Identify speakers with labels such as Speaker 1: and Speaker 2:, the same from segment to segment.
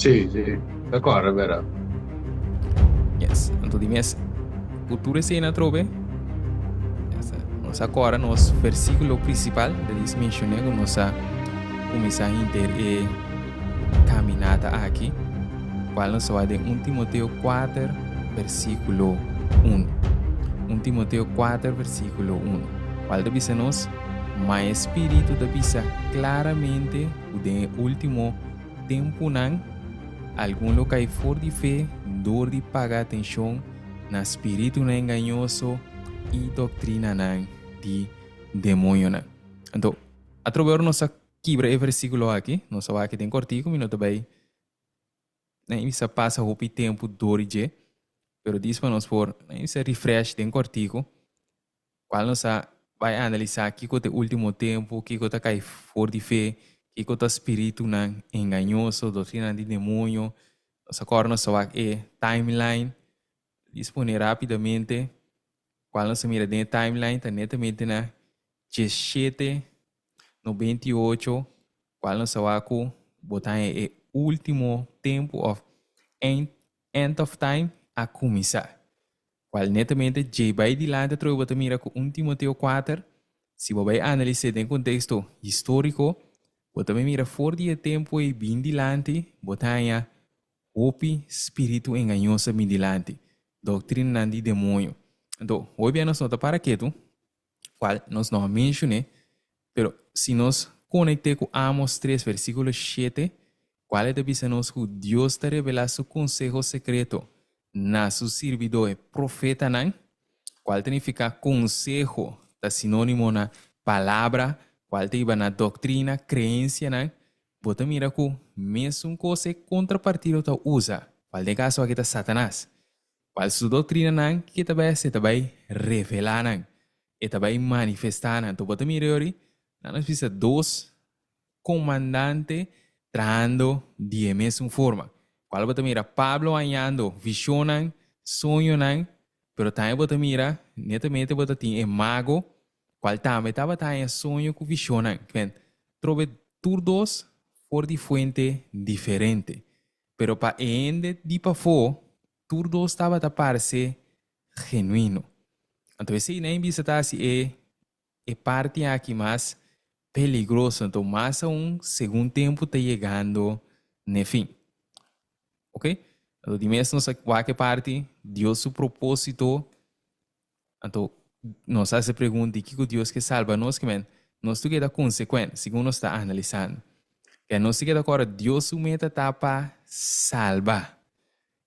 Speaker 1: Sí, sí, ta kòrda bèrdat.
Speaker 2: Yes, anto di mes ku tur esei atrobe, yes, nos a kòrda nos versíkulo prinsipal, ta dis menshoné ku nos a kuminsá hinter e kaminata aki, kual nos a wak den 1 Timoteo 4 versíkulo 1. 1 Timoteo 4 versíkulo 1, kual ta bisa nos, Ma e Spiritu ta bisa klaramente ku den e último tempunan algun lo kai for di fe dor di paga atenshon na spiritunan engañoso i doktrinanan di demoñonan. Anto, atrobe ora nos a kibra e versíkulo aki, nos a wak den kòrtiku, mi no ta bai na bisa pasa hopi tempu dor di dje, pero dis pa nos por na bisa refresh den kòrtiku. Cual nos a bay analisa kico ta e ultimo tempo, kico ta cay for di fe, kico ta spiritunan engañoso, doctrinanan di demoño. Nos a corda nos a wak e timeline, dispone rapidamente, cual nos a mira den e timeline ta netamente na diesshete 98, cual nos a wak cu bo ta haña e ultimo tempo of end, end of time a cuminsa. Cual netamente djei bai dilanti atrobe bo ta mira cu 1 Timoteo 4, si bo bai analis'é den contexto historico, bo ta bai mira for di e tempo ei bin dilanti, bo ta haña hopi spiritu engañoso a bin dilanti, doctrinanan di demoño. Anto, hopi bia nos no ta para ketu, cual nos no a mencion'é, pero si nos conect'é cu Amos 3 versiculo 7, cual e ta bisa nos cu Dios ta revelá su conseho secreto na su sirbidó e profetanan, cual ta nificá conseho, ta sinónimo na palabra, cual ta hiba na doctrina, creencianan, bo ta mira cu mesun cos e contrapartido ta usa, cual den e caso aki ta Satanas. Cual su doctrinanan, kico e ta bai haci? E ta bai revelá nan, e ta bai manifestá nan. Anto bo ta mira yori, nan a bisa dos comandante trahando di e mesun forma. Cual bo ta mira Pablo hañando visionnan, soñonan, pero tambe bo ta mira netamente bo ta tin e mago cual tambe tabata haña soño cu visionnan. Kmen, trobe tur dos for di fuente diferente. Pero pa e hende di pafó, tur dos tabata parse genuino. Anto esei nan bisa ta hasi e e parti aki mas peligroso, anto mas aun segun tempu ta yegando n'e fin. Ok? Anto di mes nos a wak e parti, Dios su propósito, anto nos a hasi e pregunta di kiko Dios ke salba nos, ke men nos tur keda konsekuent segun nos ta analisando. Ke nos tin keda kòrda Dios su meta ta pa salba.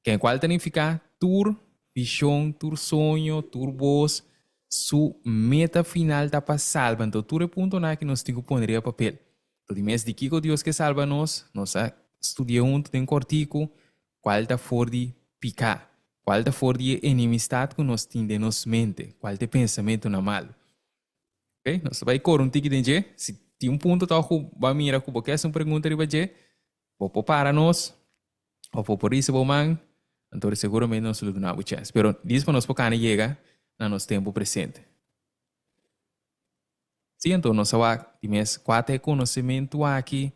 Speaker 2: Ken cual ta nifica tur vision, tur soño, tur bos, su meta final ta pa salba. Enton tur e puntonan aki nos tin cu pone riba papel. Enton di mes di kico Dios ke salba nos, nos a studia hunto den cortico cual ta for di pica, cual ta for di e enemistad cu nos tin den nos mente, cual ta e pensamentonan malo. Ok, nos ta bay core un tiki den dje. Si tin un punto toch cu bo a mira cu bo ke haci un pregunta riba dje, bo por para nos. Of bo por risa bo man, anto seguramente nos lo duna bo chèns. Pero dis pa nos por kana yega na nos tempu presente. Sí, anto nos a wak di mes kua ta e konosementu aki,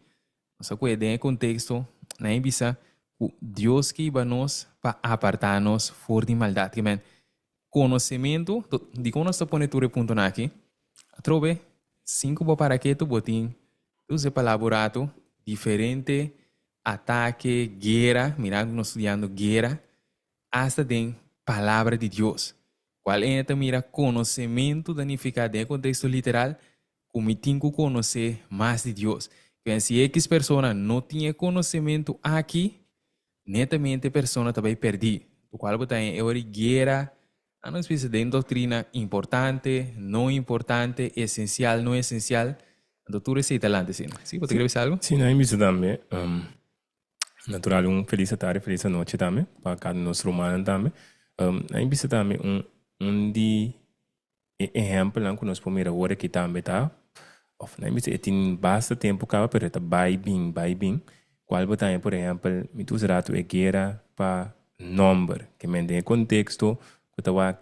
Speaker 2: nos a kohe den e konteksto, nan e bisa ku Dios ke hiba nos pa apartá nos for di maldat. Ke men, konosementu, dikon nos ta pone tur e puntonan aki? Atrobe, sin ku bo para ketu bo tin dus e palabra un ratu diferente Atake, guera, mirando nos studiando guera, asta den Palabra di Dios, cual ene ta mira conocemento ta nifica den e contexto literal cu mi tin cu conoce mas di Dios. Ken si X persona no tin e conocemento aki, netamente e persona ta bay perdi, lo cual bo ta haña e ora di guera, A nos bisa den doctrina importante, no importante, esencial, no esencial, anto tur esey ta lanta asina. Si, bo ta kere bisa algo?
Speaker 3: Si, no, mi bisa tambe. Natural un feliz atardi, feliz anochi tambe pa cada nos rumannan tambe. Mi bisa tambe un un di e ehempelnan ku nos por mira awor aki tambe ta, òf nan bisa e tin basta tempu kaba pero e ta bai bin, bai bin, kual bo ta haña por ehèmpel mi ta usa ratu e guera pa nòmber, ke men den e konteksto ku ta wak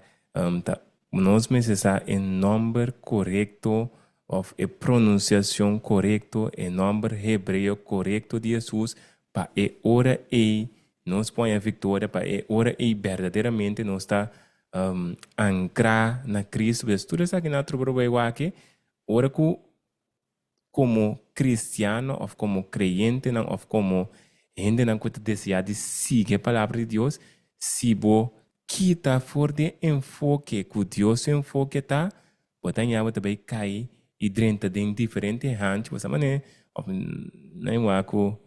Speaker 3: ta nos mester sa e nòmber korekto òf e pronunsiashon korekto, e nòmber hebreo korekto di Hesus. Pa e ora ei nos por haña viktoria, pa e ora ei berdaderamente nos ta ankrá na Kristu. Pues tur esaki nan a troba bai wak ora ku komo kristiano òf komo kreyentenan òf komo hendenan ku ta deseá di sigui e Palabra di Dios, si bo kita for di e enfoke ku Dios su enfoke ta, bo ta haña bo ta bai kai i drenta den diferente hanchi. Bo sa manera òf nan e wak ku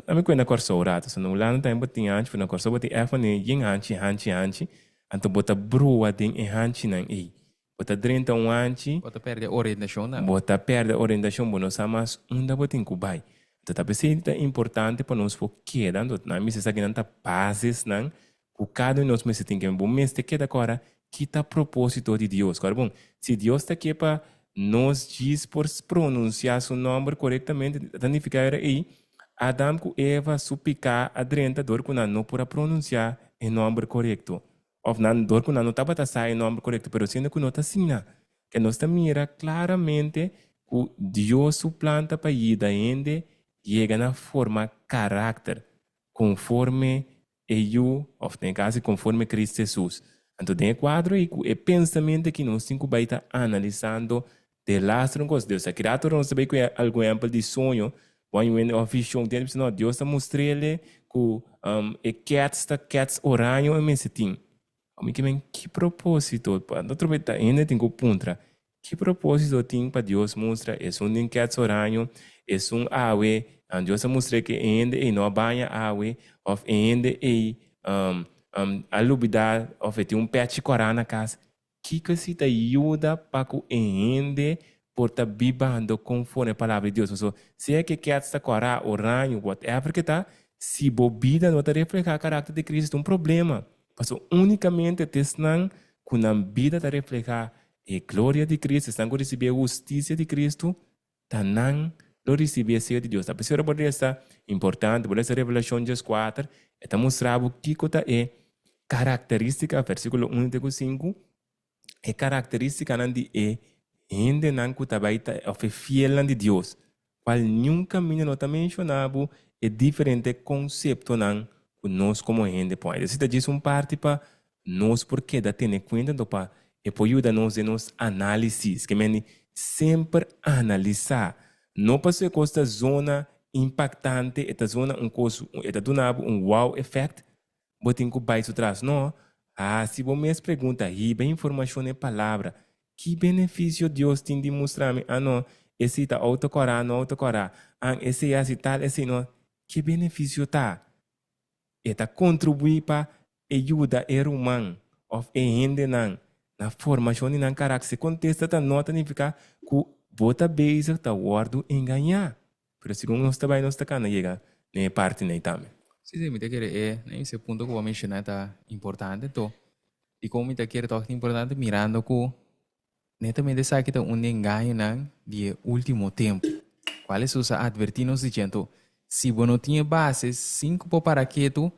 Speaker 3: ami ku e na Kòrsou rato, so na Hulanda tambe bo tin hanchi, pero na Kòrsou bo tin èf manera yen hanchi, hanchi, hanchi, anto bo ta brua den e hanchinan ei. Bo ta drenta un hanchi.
Speaker 2: Bo ta pèrdè orientashon tambe.
Speaker 3: Bo ta pèrdè orientashon, bo no sa mas unda bo tin ku bai. Anto ta p'esei ta importante pa nos por keda, anto nan mester sa kinan ta basesnan ku kada un di nos mester tin ke. Bo mester keda kòrda ki ta propósito di Dios. Kòrda bon, si Dios ta ke pa nos djis por pronunsiá su nòmber korektamente, ta nifiká era ei Adam ku Eva su piká a drenta dor ku nan no por a pronunsiá e nòmber korekto. Of nan, dor ku nan no tabata sa e nòmber korekto, pero siendo ku no ta asina, ke nos ta mira klaramente ku Dios su plan ta pa yuda hende yega na forma karakter konforme e Yu, òf den e kaso konforme Kristu Hesus. Anto den e kuadro ei ku e pensamentu aki nos tin ku bai ta analisando Delaster un kos, Dios ta kria tur nos ta bay ku algun ehempel di soño, bo a yuende of vision, tin bisa no, Dios ta mustrele ku e kets ta kets oraño e mester tin. Mi ke men ki proposito, pa otro bes ta hende tin ku puntra, ki proposito tin pa Dios mustra esun den kets oraño, esun awe, Dios a mustra ke e hende ey no a baña awe, of e hende ey a lubida of e tin un pechi kora na kas, Kiko si ta yuda pa ku e hende por ta bibando konforme e Palabra di Dios? Pasobra sea ke kèts ta kòrá, oraño, whatever ke ta, si bo bida no ta reflehá karakter di Cristo, ta un problema. Pasobra únikamente ta esnan ku nan bida ta reflehá e gloria di Cristo, esnan ku risibí e hustisia di Cristo, ta nan lo risibí e seyo di Dios. Ta p'esei ora bo lesa, importante, bo lesa Revelashon dieskuater, e ta mustra bo kiko ta e karakterístika, versíkulo unu te ku sinku, e karakterístikanan di e hendenan ku ta bai ta òf e fielnan di Dios, kual niun kaminda no ta menshoná bo e diferente konseptonan ku nos komo hende por haña. Esei ta djis un parti pa Nos por keda tene kuenta anto pa e por yuda nos den nos análisis. Ke mende semper analisá. No pasobra e kos ta zona impaktante, e ta zona un kos, e ta duna bo un wow effect, bo tin ku bai su tras. No, hasi bo mes pregunta, hiba informashon den palabra. Ki benefisio Dios tin di mustra mi? Ah no, esei ta outo kòrá, no outo kòrá. An esei hasi tal, esei no. Ki benefisio ta? E ta kontribuí pa e yuda e ruman òf e hendenan na formashon di nan karakter. Si kontesta ta no ta nifiká ku bo ta bezig ta wòrdu engañá. Pero segun nos ta bai nos ta kana yega na e parti nei tambe.
Speaker 2: Sí, sí, mi ta kere e e punto ku bo a menshoná ta importante. Anto, dikon mi ta kere tòg ta importante? Mirando ku Netamente esaki ta un di engañonan di e último tempu, kual Hesus a atvertí nos diciendo, Si bo no tin e base sin ku bo para ketu,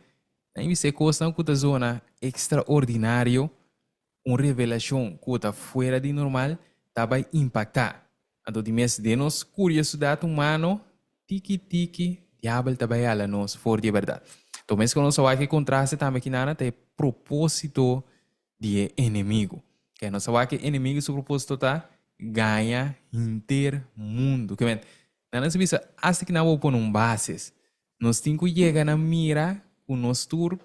Speaker 2: nan i bisa e kosnan ku ta zona ekstraordinario, un revelashon ku ta fuera di normal, ta bai impaktá. Anto di mes den nos kuriosudat humano, tiki tiki diabel ta bai hala nos for di e bèrdat. Anto mes ku nos a wak e kontraste tambe aki nan ta e propósito di e enemigu. Ke nos a wak e enemigu su propósito ta gaña henter mundu. Ke men, nan a bisa asta ki nan bo pone un bases. Nos tin ku yega na mira ku nos tur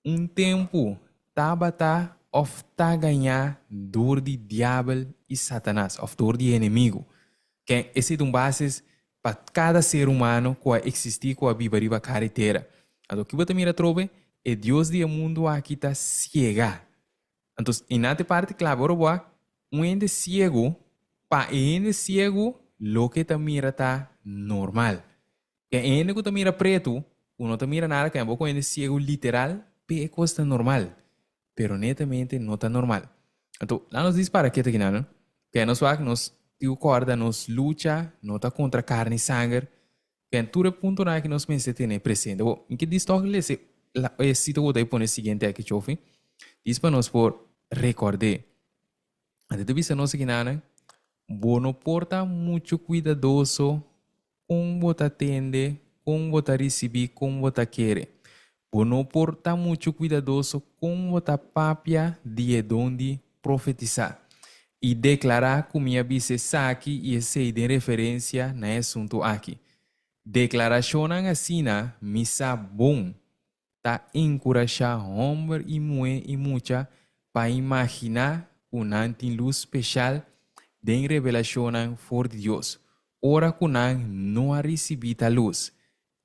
Speaker 2: un tempu tabata òf ta gañá dor di diabel i Satanas òf dor di e enemigu. Ke esei ta un bases pa kada ser humano ku a eksistí ku a biba riba kara e tera. Anto ki bo ta mira atrobe? E dios di e mundu aki ta siega. Anto i nan ta e parti klabe ora bo a un hende siegu, pa e hende siegu loke e ta mira ta normal. E hende ku ta mira pretu, ku no ta mira nada, kende bo ku hende siegu literal, p'e e kos ta normal. Pero netamente no ta normal. Anto, laat nos dispara ketu aki nan, no? Kende nos wak, nos tin ku kòrda nos lucha no ta kontra karni i sanger. Kende tur e puntonan aki nos mester tene presente. Bo, mi ke dis tòg lesa e sita ku bo ta e pone siguiente aki, Chofi. Dis pa nos por rekòrd'é. Anto ta bisa nos aki nan, bo no por ta muchu kuidadoso kon bo ta tende. kon bo ta risibí, kon bo ta kere. Bo no por ta muchu kuidadoso kon bo ta papia di e don di profetisá i deklará ku mi a bisa esaki i esei den referensia na e asuntu aki. Deklarashonnan asina mi sa bon ta enkurashá hòmber i muhé i mucha pa imaginá ku nan tin lus speshal den revelashonnan for di Dios, ora ku nan no a risibí tal lus.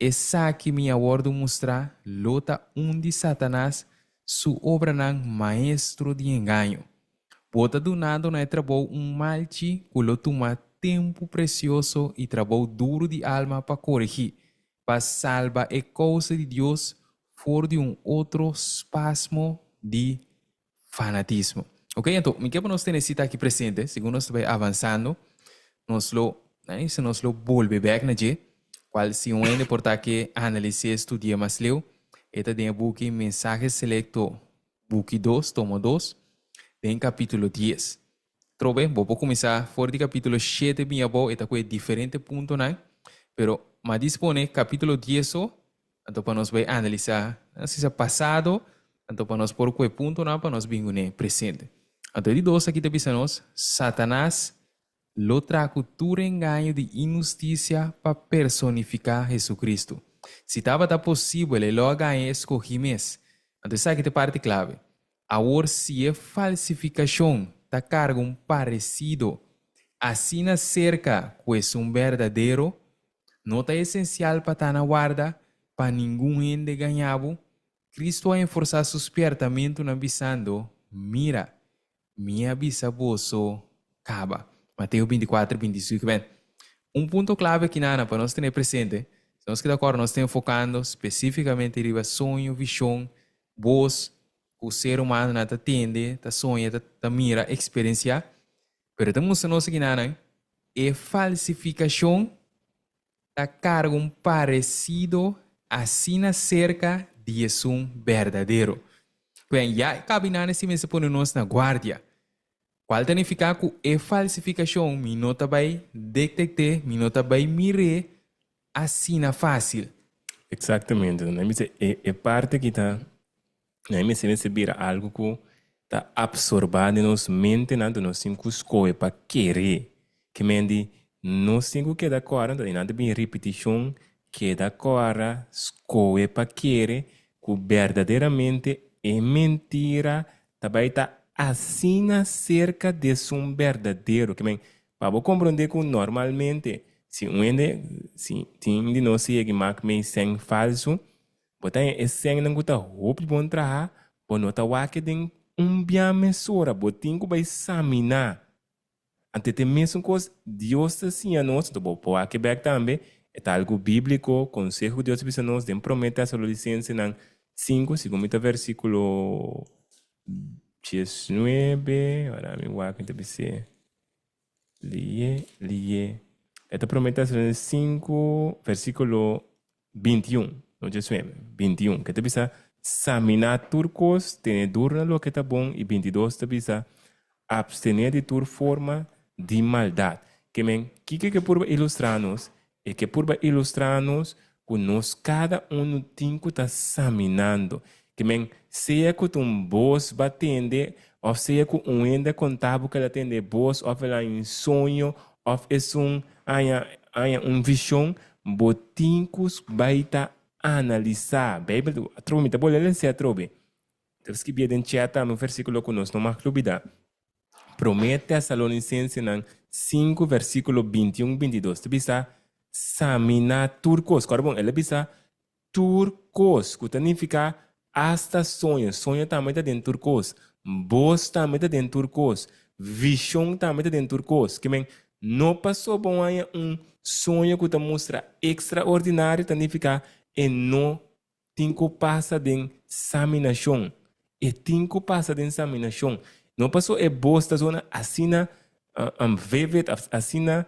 Speaker 2: Esaki mi a wòrdu mustrá lo ta un di Satanas su obranan maestro di engaño. Bo ta dunando na e trabou un malchi ku lo tuma tempu presioso i trabou duru di alma pa koregí, pa salba e kousa di Dios for di un otro spasmo di fanatismo. Ok, anto mi ke pa nos tene sita aki presente, segun nos ta bai avansando, nos lo, si nos lo bolbe bek na dje, kual si un hende por ta ke analis'é, studi'é mas leu, e ta den e buki Mensahe Selecto, buki dos, tomo dos, den kapítulo dies. Trobe, bo por kuminsá for di kapítulo shete bin abou, e ta ku e diferente puntonan, pero m'a dispone kapítulo dies so, anto pa nos bai analisá nos bisa pasado, anto pa nos por ku e puntonan pa nos bin kuné presente. Anto e di dos aki ta bisa nos, Satanas lo traha ku tur engaño di inhustisia pa personifiká Hesukristu. Si tabata posibel e lo a gaña e skohí mes. Anto esaki ta e parti klave. Awor si e falsifikashon ta karga un paresido asina serka ku esun berdadero, no ta esensial pa ta na warda pa ningun hende gaña bo? Kristu a enforsá su spièrtamentunan bisando, Mira, mi a bisa boso kaba. Mateo bintikuater, bintisinku. Ben, un punto klave aki nana pa nos tene presente, si nos keda kòrda nos ta enfokando spesífikamente riba soño, vishon, Bos ku ser humanonan ta tende, ta soña, ta ta mira, eksperensiá. Pero e ta mustra nos akinanan e falsifikashon ta karga un paresido asina serka di esun berdadero. Puen, ya e kabinan esi mester pone nos na guardia. Kual ta nifiká ku e falsifikashon mi no ta bai detekt'é, mi no ta bai mir'é asina fásil.
Speaker 3: Exactamente. Nan bisa e e parte ki ta nan mester mester bira algo ku ta absorba den nos mentenan anto nos tin ku skohe pa kere. Ke men di nos tin ku keda kòrda anto nan ta bin ripitishon keda kòrda skohe pa kere ku berdaderamente e mentira ta bai ta asina serka di esun berdadero. Ke men Pa bo komprondé ku normalmente si un hende si tin di nos yega i mak mei sèn falsu, bo ta haña e sènnan ku ta hopi bon traha, bo no ta wak den un bia mesora, bo tin ku bai saminá. Anto e ta e mesun kos Dios ta siña nos, anto bo por wak bèk tambe, e ta algu bíbliko, konseho ku Dios a bisa nos den Promé Tesalonisensenan sinku, segun mi ta versíkulo diesnuebe, ora mi wak mi ta bis'é. Lié, lié. E ta Promé Tesalonicenses sinku, versíkulo bintiun, no diesnuebe, bintiun, ke ta bisa, Saminá tur kos, tene duru na loke ta bon, i bintidos ta bisa, Apstené di tur forma di maldat. Ke men, kiko ke purba ilustrá nos? E ke purba ilustrá nos ku nos kada unu tin ku ta saminando. Ke men, sea ku ta un bos ba tende òf sea ku un hende a konta bo ku el a tende e bos òf el a haña un soño òf esun haña haña un vishon, bo tin ku bai ta analisá. Beibel, atrobe mi ta bolbe lesa atrobe. Ta skibié den chat tambe un versíkulo ku nos no mag lubidá. Promé Tesalonisensenan sinku versíkulo bintiun, bintidos ta bisa, Saminá tur kos. Kòrda bon, el a bisa tur kos, ku ta nifiká asta soño. Soño tambe ta den tur kos. Bos tambe ta den tur kos. Vishon tambe ta den tur kos. Ke men, no pasobra bo haña un soño ku ta mustra ekstraordinario ta nifiká e no tin ku pasa den saminashon. E tin ku pasa den saminashon. No paso e bos ta zona asina vivid, asina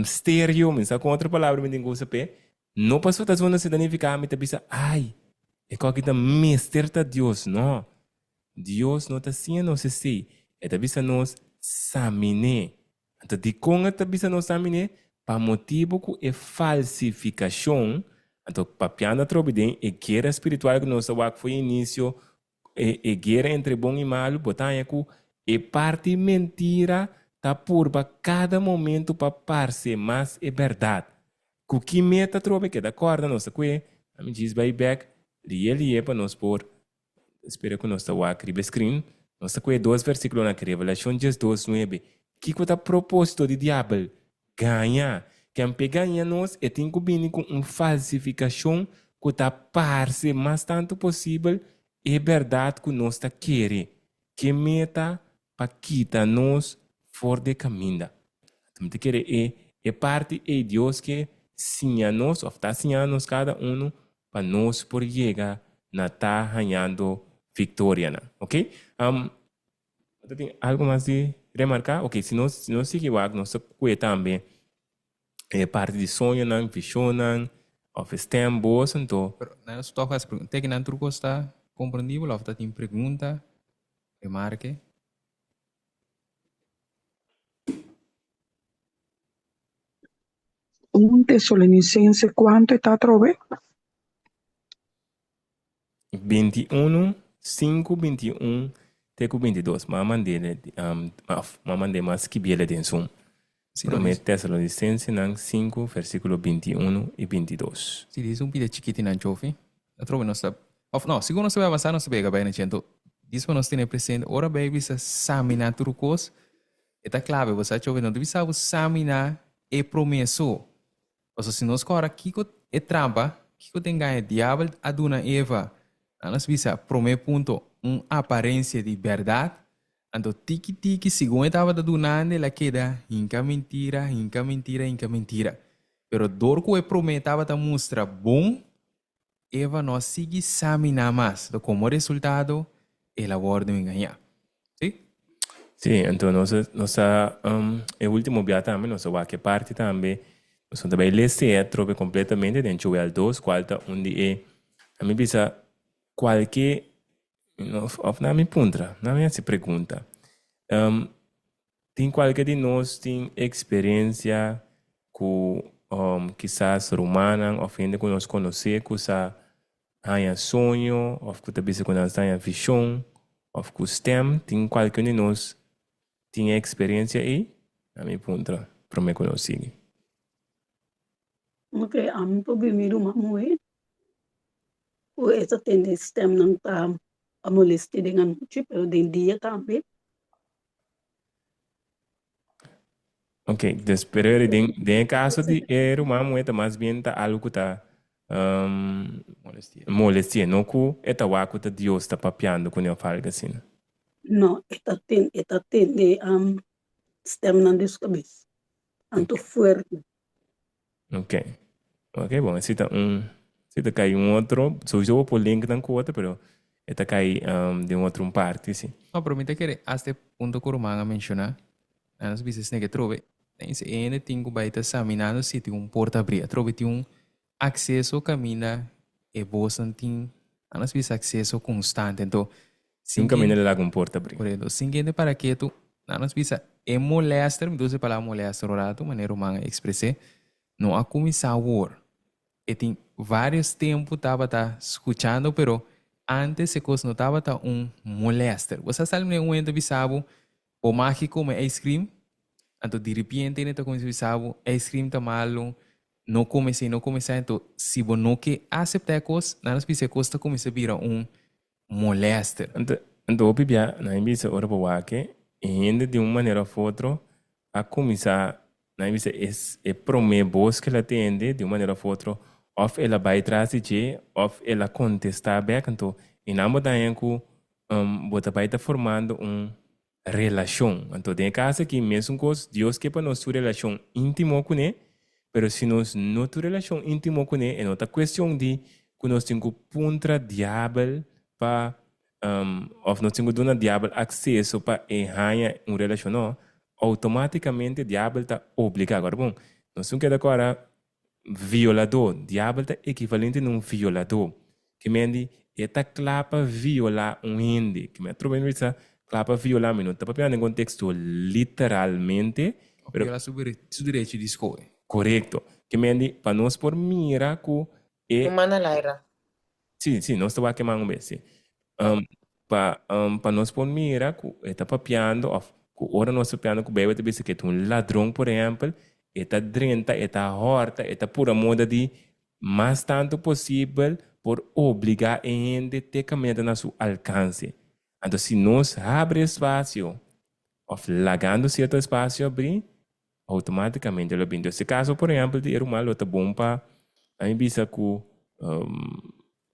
Speaker 3: stereo, mi no sa kon otro palabra mi tin ku usa p'e. No paso ta zona asina ta nifiká mi ta bisa, ai, e kòki ta mester ta Dios. No. Dios no ta siña nos esei. E ta bisa nos samin'é. Anto dikon e ta bisa nos samin'é? Pa motibu ku e falsifikashon. Anto papiando atrobe den e guera spiritual ku nos a wak for inisio, e e guera entre bon i malu, bo ta haña ku e parti mentira ta purba kada momento pa parse mas e bèrdat. Ku ki meta atrobe? Keda kòrda nos ta kue, ami djis bai bèk lie lie pa nos por Spera ku nos ta wak riba e screen. Nos ta kohe dos versikulonan aki, Revelashon 12, 9. Kiko ta propósito di diabel? Gaña. Ken p'e gaña nos, e tin ku bini ku un falsifikashon ku ta parse mas tantu posibel e bèrdat ku nos ta kere. Ke meta pa kita nos for di e kaminda. Mi ta kere e e parti ei Dios ke siña nos òf ta siña nos kada unu pa nos por yega na ta hañando viktorianan. Ok? Um, ta tin algu mas di remarká? Ok, si nos si nos sigui wak nos ta kue tambe e parti di soñonan, vishonnan òf e stèm, bos, anto.
Speaker 2: Pero nan nos tòg hasi pregunta. Te ki nan tur kos ta komprendibel òf ta tin pregunta, remarke?
Speaker 4: Un Tesalonicense kuantu e ta atrobe?
Speaker 3: 21, 5, 21 te ku 22. M'a mand'é, òf m'a mand'é m'a skibié den Zoom.
Speaker 2: Sí,
Speaker 3: Promé Tesalonicensenan 5, versíkulo 21 i 22.
Speaker 2: Sí, dice un pida chikiti nan chofi. Atrobe nos ta, of no, segun nos ta bai avansa nos ta bega bai na dje. Anto, dis pa nos tene presente, ora bai bisa samina tur kos, e ta clave. Bo sa chofi, no ta bisa bo samina e prome so. Pasobra si nos kòrda kiko e trampa, kiko ta engaña diabel a duna Eva, nan nos bisa prome punto, un aparencia di berdad, Anto tiki tiki segun e tabata dunando el a keda hinka mentira, hinka mentira, hinka mentira. Pero dor ku e promé tabata mustra bon, Eva no a sigui saminá mas. Anto komo resultado el a wòrdu engañá. Sí?
Speaker 3: Sí, anto nos a nos a e último bia tambe nos a wak e parti tambe, nos no ta bai lesa e atrobe kompletamente den Joel 2 kual ta un di e, ami bisa kualke Of nan mi puntra, nan mi hasi pregunta. Tin kualke di nos tin eksperensia ku kisas rumannan òf hende ku nos konosé ku sa haña soño òf ku ta bisa ku nan sa haña vishon òf ku stèm? Tin kualke un di nos tin e eksperensia ei? Nan mi puntra promé ku nos sigui.
Speaker 5: Ok, ami por bin mi ruman muhé ku e ta tende stemnan ta a molestia den anochi, pero den dia tambe.
Speaker 3: Ok, dus pero den den e kaso di e ruman muhé ta mas bien ta algu ku ta
Speaker 2: Molestia.
Speaker 3: molestia, no ku e ta wak ku ta Dios ta papiando kuné òf algu asina.
Speaker 5: No, e ta ten e ta tende stemnan di su kabes, anto fuerte.
Speaker 3: Ok. Ok, bon, esei ta un, esei ta kai un otro, sowieso bo por link nan ku otro, pero e ta kai den un otro un parti, si.
Speaker 2: No, pero mi ta kere hasta e punto ku Roman a menshoná, nan nos bisa esei ke atrobe, e hende tin ku bai ta saminando si tin un porta abrí, atrobe tin un akseso kaminda e bosnan tin, nan nos bisa akseso konstante, anto
Speaker 3: Sin kaminda di laga un porta abrí.
Speaker 2: Korekto. Sin kende para ketu, nan nos bisa e molèster, mi ta usa e palabra molèster un ratu, manera ruman a ekspres'é, no a kuminsá awor. E tin vários tempu tabata skuchando, pero ántes e kos no tabata un molèster. Bo sa sali manera un hende ta bisa bo, bo maki kome ijskrim, anto diripiente hende ta kuminsá bisa bo, ijskrim ta malu, no kome esei, no kome esei. Anto si bo no ke aseptá e kos, nan nos bisa e kos ta kuminsá bira un molester.
Speaker 3: Anto, anto hopi bia nan a bisa ora bo wak e hende di un manera of otro a cuminsa, nan a bisa es e prome bos cu el a tende di un manera of otro of el a bay tras di dje of el a contesta bek, anto y nan bo ta haña cu bo ta bay ta formando un relashon. Anto den e kas aki mesun kos, Dios ke pa nos tur relashon íntimo kuné, pero si nos no tur relashon íntimo kuné, e no ta kuestion di ku nos tin ku puntra diabel pa òf nos tin ku duna diabel akseso pa e haña un relashon. No, outomátikamente diabel ta obligá. Agora bon, nos tin keda kòrda Violadó, Diabel ta ekivalente na un violadó. Ke men di, e ta kla pa violá un hende. Ke men a troba bisa kla pa violá, mi no ta papia den konteksto literalmente,
Speaker 2: Of pero viola su su derecho di skohe.
Speaker 3: Korekto. Ke men di, pa nos por mira ku. E
Speaker 6: Un man na laira.
Speaker 3: Sí, sí, nos ta wak e man un bes, sí. Um, pa, um, pa nos por mira ku e ta papiando òf ku ora nos ta papiando ku Beibel ta bisa ku e ta un ladron, por ehèmpel, e ta drenta, e ta hòrta, e ta pura moda di mas tantu posibel por obligá e hende te kaminda ta na su alkanse. Anto si nos habri espasio òf lagando sierto espasio abrí, Automáticamente lo bin. Entonces, e caso, por ehempel, di e ruman lo ta bon pa a mi bisa cu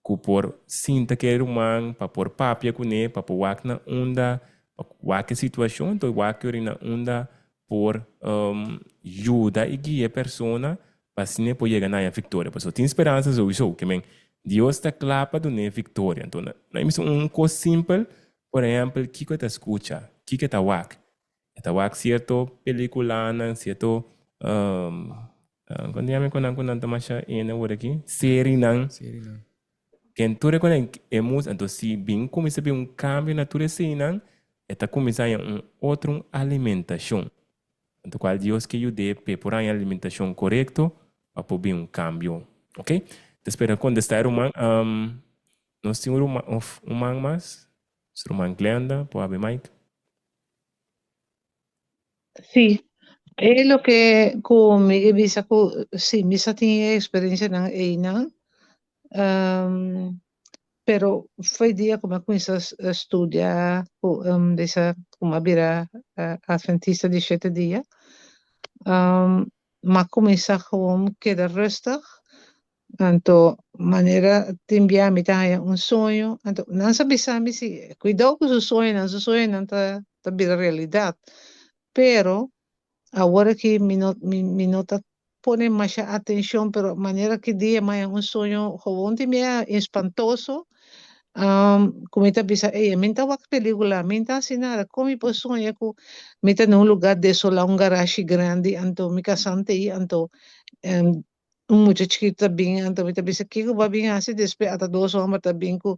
Speaker 3: cu por sinta cu e ruman, pa por papia cune, pa por wak na unda, pa wak e situacion, entonces wak yori na unda por yuda y guia e persona pa asina e por yega na haña victoria. Pasobra tin speransa souiso, ke men Dios ta cla pa dun'é victoria. Entonces, na mi bisa un cos simpel, por ehempel, kico e ta scucha, kico e ta wak, E ta wak sierto peliculanan, sierto con ta yama e cu nan ta masha ene awor aki? Serienan.
Speaker 2: Serienan.
Speaker 3: Ken tur e con e mus, anto si bin cuminsa bin un cambio na tur eseinan, e ta cuminsa haña un otro un alimentacion. Anto cual Dios ke yud'é p'e por haña alimentacion corecto pa por bin un cambio. Ok? Ta spera contesta e ruman. Nos tin un ruman of un man mas? Nos ruman Glenda, por habri mic.
Speaker 7: Sí, e loke ku mi ke bisa ku sí, mi sa tin e eksperensianan einan, pero fo'i dia ku mi a kuminsá studia ku bisa ku mi a bira atventista di shete dia, mi a kuminsá gewoon keda rustig. Anto manera tin bia mi ta haña un soño, anto nan sa bisa mi si kuidou ku su soñonan, su soñonan ta ta bira realidat. Pero awor aki mi no mi mi no ta pone masha atenshon, pero manera ki dia mi haña un soño gewoon tin bia espantoso, ku mi ta bisa ey mi no ta wak pelikula, mi no ta hasi nada, kon mi por soña ku mi ta na un lugar desolá, un garashi grandi, anto mi kasante ei, anto Un mucha chikitu ta bin, anto mi ta bisa, Kiko bo a bin hasi? Despues ata dos homber ta bin ku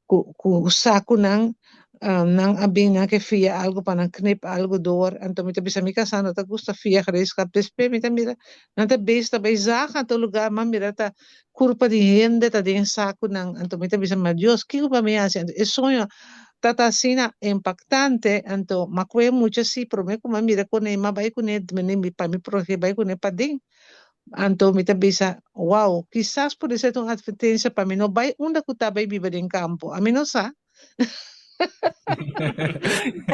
Speaker 7: ku ku sakunan, nan a bin nan ke fia algu pa nan knip algu door. Anto mi ta bisa, mi kasá no ta gusta fia gereedschap. Despues mi ta mira nan ta bezig ta bai zaga anto lugar, m'a mira ta kurpa di hende ta den sakunan. Anto mi ta bisa, ma Dios, kiko bo a bin hasi? Anto e soño ta ta asina impaktante, anto m'a kohe mucha si prome ku m'a mira kuné, m'a bai kuné pa mi protegé bai kuné paden. Anto mi ta bisa, Wow, kisas por esei ta un advertensia pa mi no bai unda ku ta bai biba den kampo. Ami no sa.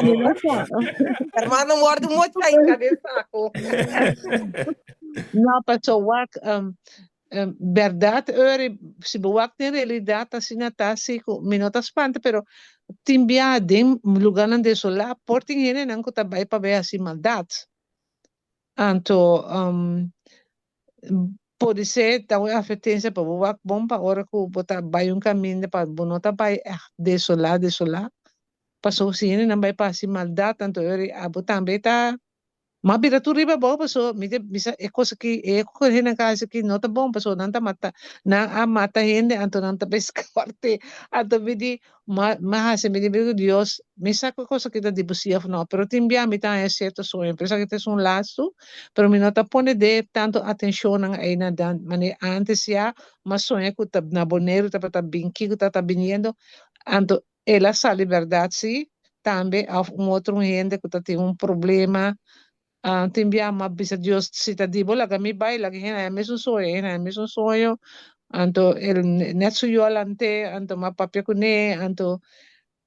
Speaker 7: Ami no sa.
Speaker 6: Hermano wordu mocha hinka den saku.
Speaker 7: No, paso wak, bèrdat Uri, si bo wak den realidat asina ta si ku mi no ta spanta, pero tin biaha den lugánan desolá por tin hendenan ku ta bai pa bai hasi maldat. Anto podisé ta un advertencia pa bo wak bon pa ora cu bo ta bay un caminda pa bo no ta bay echt desolá desolá, pasobra si hendenan bay pa haci maldad anto ora abo tambe ta mas bira tur riba bo pasobra mi ta bisa e cos aki e cu hendenan ta haci aki no ta bon pasobra nan ta mata nan a mata hende anto nan ta bay scorte anto mi di Ma mi hasi mi di Dios, mi sa ku e kos aki ta di bo si òf no, pero tin bia mi ta haña sierto soño, pero esaki ta esun lastu, pero mi no ta pone de tantu atenshonnan ei na dan, manera ántes ya mi a soña ku ta na Boneiru tabata bin kiko tabata biniendo, anto el a sali bèrdat si, tambe òf un otro un hende ku ta tin un problema Tin bia m'a bisa Dios, si ta di bo laga mi bai, laga hende haña mesun soño, hende haña mesun soño. Anto el net su yu a lant'é, anto m'a papia kuné, anto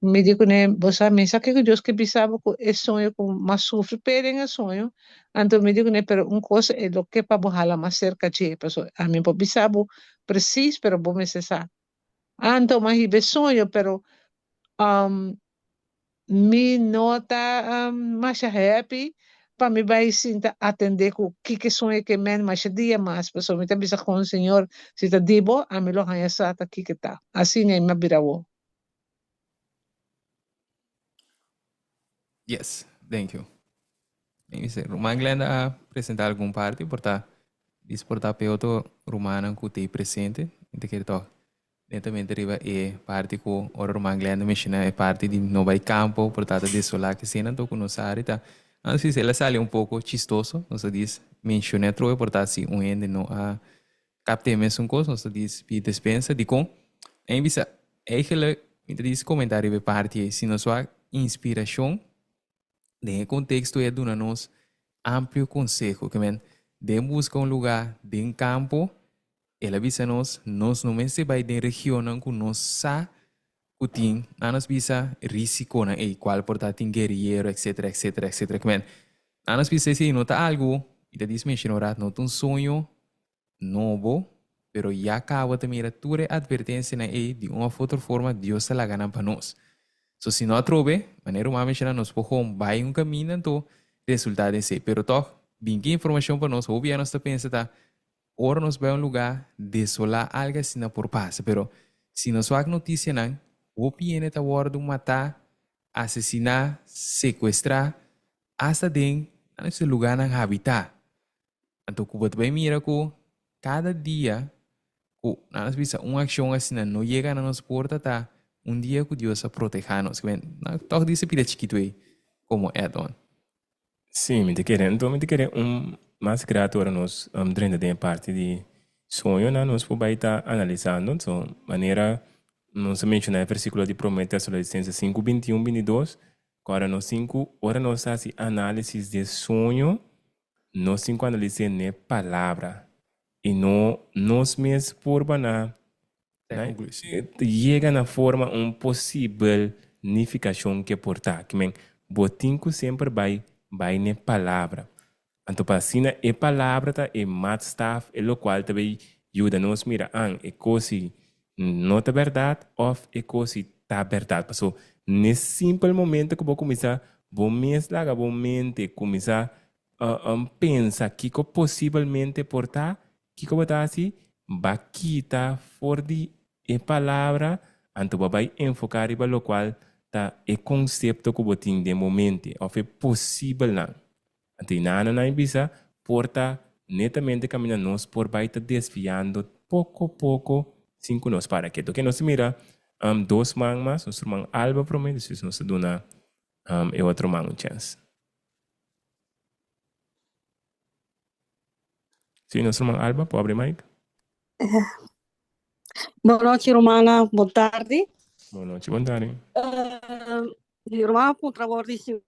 Speaker 7: mi di kuné, bo sa mi sa kiko Dios ke bisa bo ku e soño ku m'a sufri p'e den e soño. Anto mi di kuné, pero un kos e lo ke pa bo hala mas serka dje, pasobra ami por bisa bo presis, pero bo mester sa. Anto m'a hiba e soño, pero Mi no ta masha happy pa mi bai sinta atende ku kiko soño ke men masha dia mas pasobra mi ta bisa kon Señor si ta di bo ami lo haña sa ta kiko ta. Asina mi a bira awor.
Speaker 2: Yes, thank you. Ruman Glenda a presenta algun parti por ta dis por ta p'e otro rumannan ku t'ei presente. Mi ta kere tòg Netamente riba e parti ku ora ruman Glenda menshoná e parti di no bai kampo por ta ta desolá kesei nan tok ku nos sa arita. Anto si el a sali un poko chistoso, nos a dis menshoné atrobe por ta si un hende no a. Kapte e mesun kos, nos ta dis pidi despensa. Dikon? En bisa, eigenlijk, mi ta dis komentá riba e parti ei, si nos wak inspirashon den e konteksto ei a duna nos amplio konseho. Ke men, den buska un lugá den kampo, el a bisa nos, nos no mester bai den regionnan ku nos sa ku tin, nan nos bisa, risikonan ei, kual por ta tin gueriyero, etcetera, etcetera, etcetera. Ke men, nan nos bisa esei no ta algu, mi ta dis menshoná ora, no ta un soño nobo, pero ya caba ta mira tur e advertencianan ey di un of otro forma Dios ta laga nan pa nos. So si no atrobe, manera un mami menciona nos por gewoon bay un caminda anto resulta den esey. Pero toch, bin ki informacion pa nos, hopi ya nos ta pensa ta ora nos bay un lugar desola algo asina por pasa. Pero si nos wak noticianan, hopi hende ta wordo mata, asesina, secuestra, hasta den nan su lugarnan habita. Anto ku bo ta bai mira ku kada dia ku nan a bisa un akshon asina no yega na nos porta ta un dia ku Dios a protehá nos. Nan tòg di ese pida chikitu ei komo add-on.
Speaker 3: Sí, mi ta kere. Anto mi ta kere un mas grato ora nos drenta den e parti di soñonan nos por bai ta analisando. So, manera nos a menshoná e versíkulo di Promé Tesalonisenses sinku bintiun bintidos, ku ora nos tin ku ora nos hasi análisis di e soño, Nos tin ku analis'é n'e Palabra i no nos mes purba na yega na forma un posibel nifikashon ke por ta. Ki men, bo tin ku semper bai bai n'e Palabra. Anto pa asina e Palabra ta e maatstaf, e lokual ta bai yuda nos mira, an, e kos ei no ta bèrdat òf e kos ei ta bèrdat. Paso n'e simpel momento ku bo kuminsá bo mes laga bo mente kuminsá pensa kiko posibelmente por ta, kiko bo ta hasi? Ba kita for di e palabra, anto bo bai enfoká riba lokual ta e konsepto ku bo tin den bo mente òf e posibelnan. Anto i nana nan bisa, Por ta netamente kaminda nos por bai ta desviando poko poko sin ku nos para ketu. Oke, nos ta mira dos man mas, nos ruman Alba promé, despues nos ta duna e otro man un chèns. Sí, nos ruman Alba, por abri mic.
Speaker 8: Bon nochi rumannan, bon tardi.
Speaker 3: Bon nochi, bon tardi.
Speaker 8: Mi ruman a puntra wor di si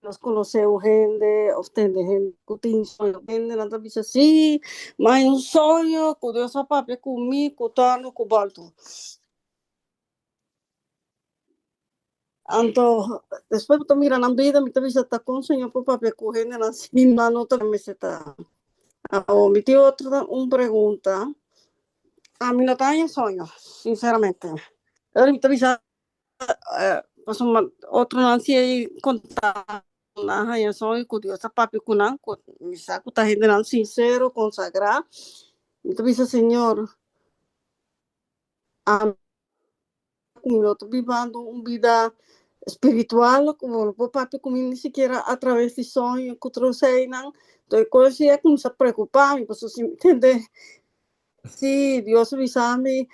Speaker 8: nos konosé un hende òf tende hende ku tin soño. Hendenan ta bisa sí, ma hay un soño ku Dios a papia ku mi ku tòrnu ku bòltu. Anto despues bo ta mira nan bida mi ta bisa ta kon Señor por papia ku hendenan si nan no ta mester ta. Awor mi tin otro un pregunta. Ami no ta haña soño, sinceramente. Pero mi ta bisa pasobra otronan si konta nan haña soño ku Dios ta papia ku nan, ku mi sa ku ta hendenan sinsero, konsagrá. Mi ta bisa Señor, ami ku mi no ta bibando un bida spiritual, ku bo no por papia ku mi ni sikiera a traves di soño ku otro eseinan. Enton e kos ei a kuminsá preokupá mi, pasobra si mi tende si Dios a bisa mi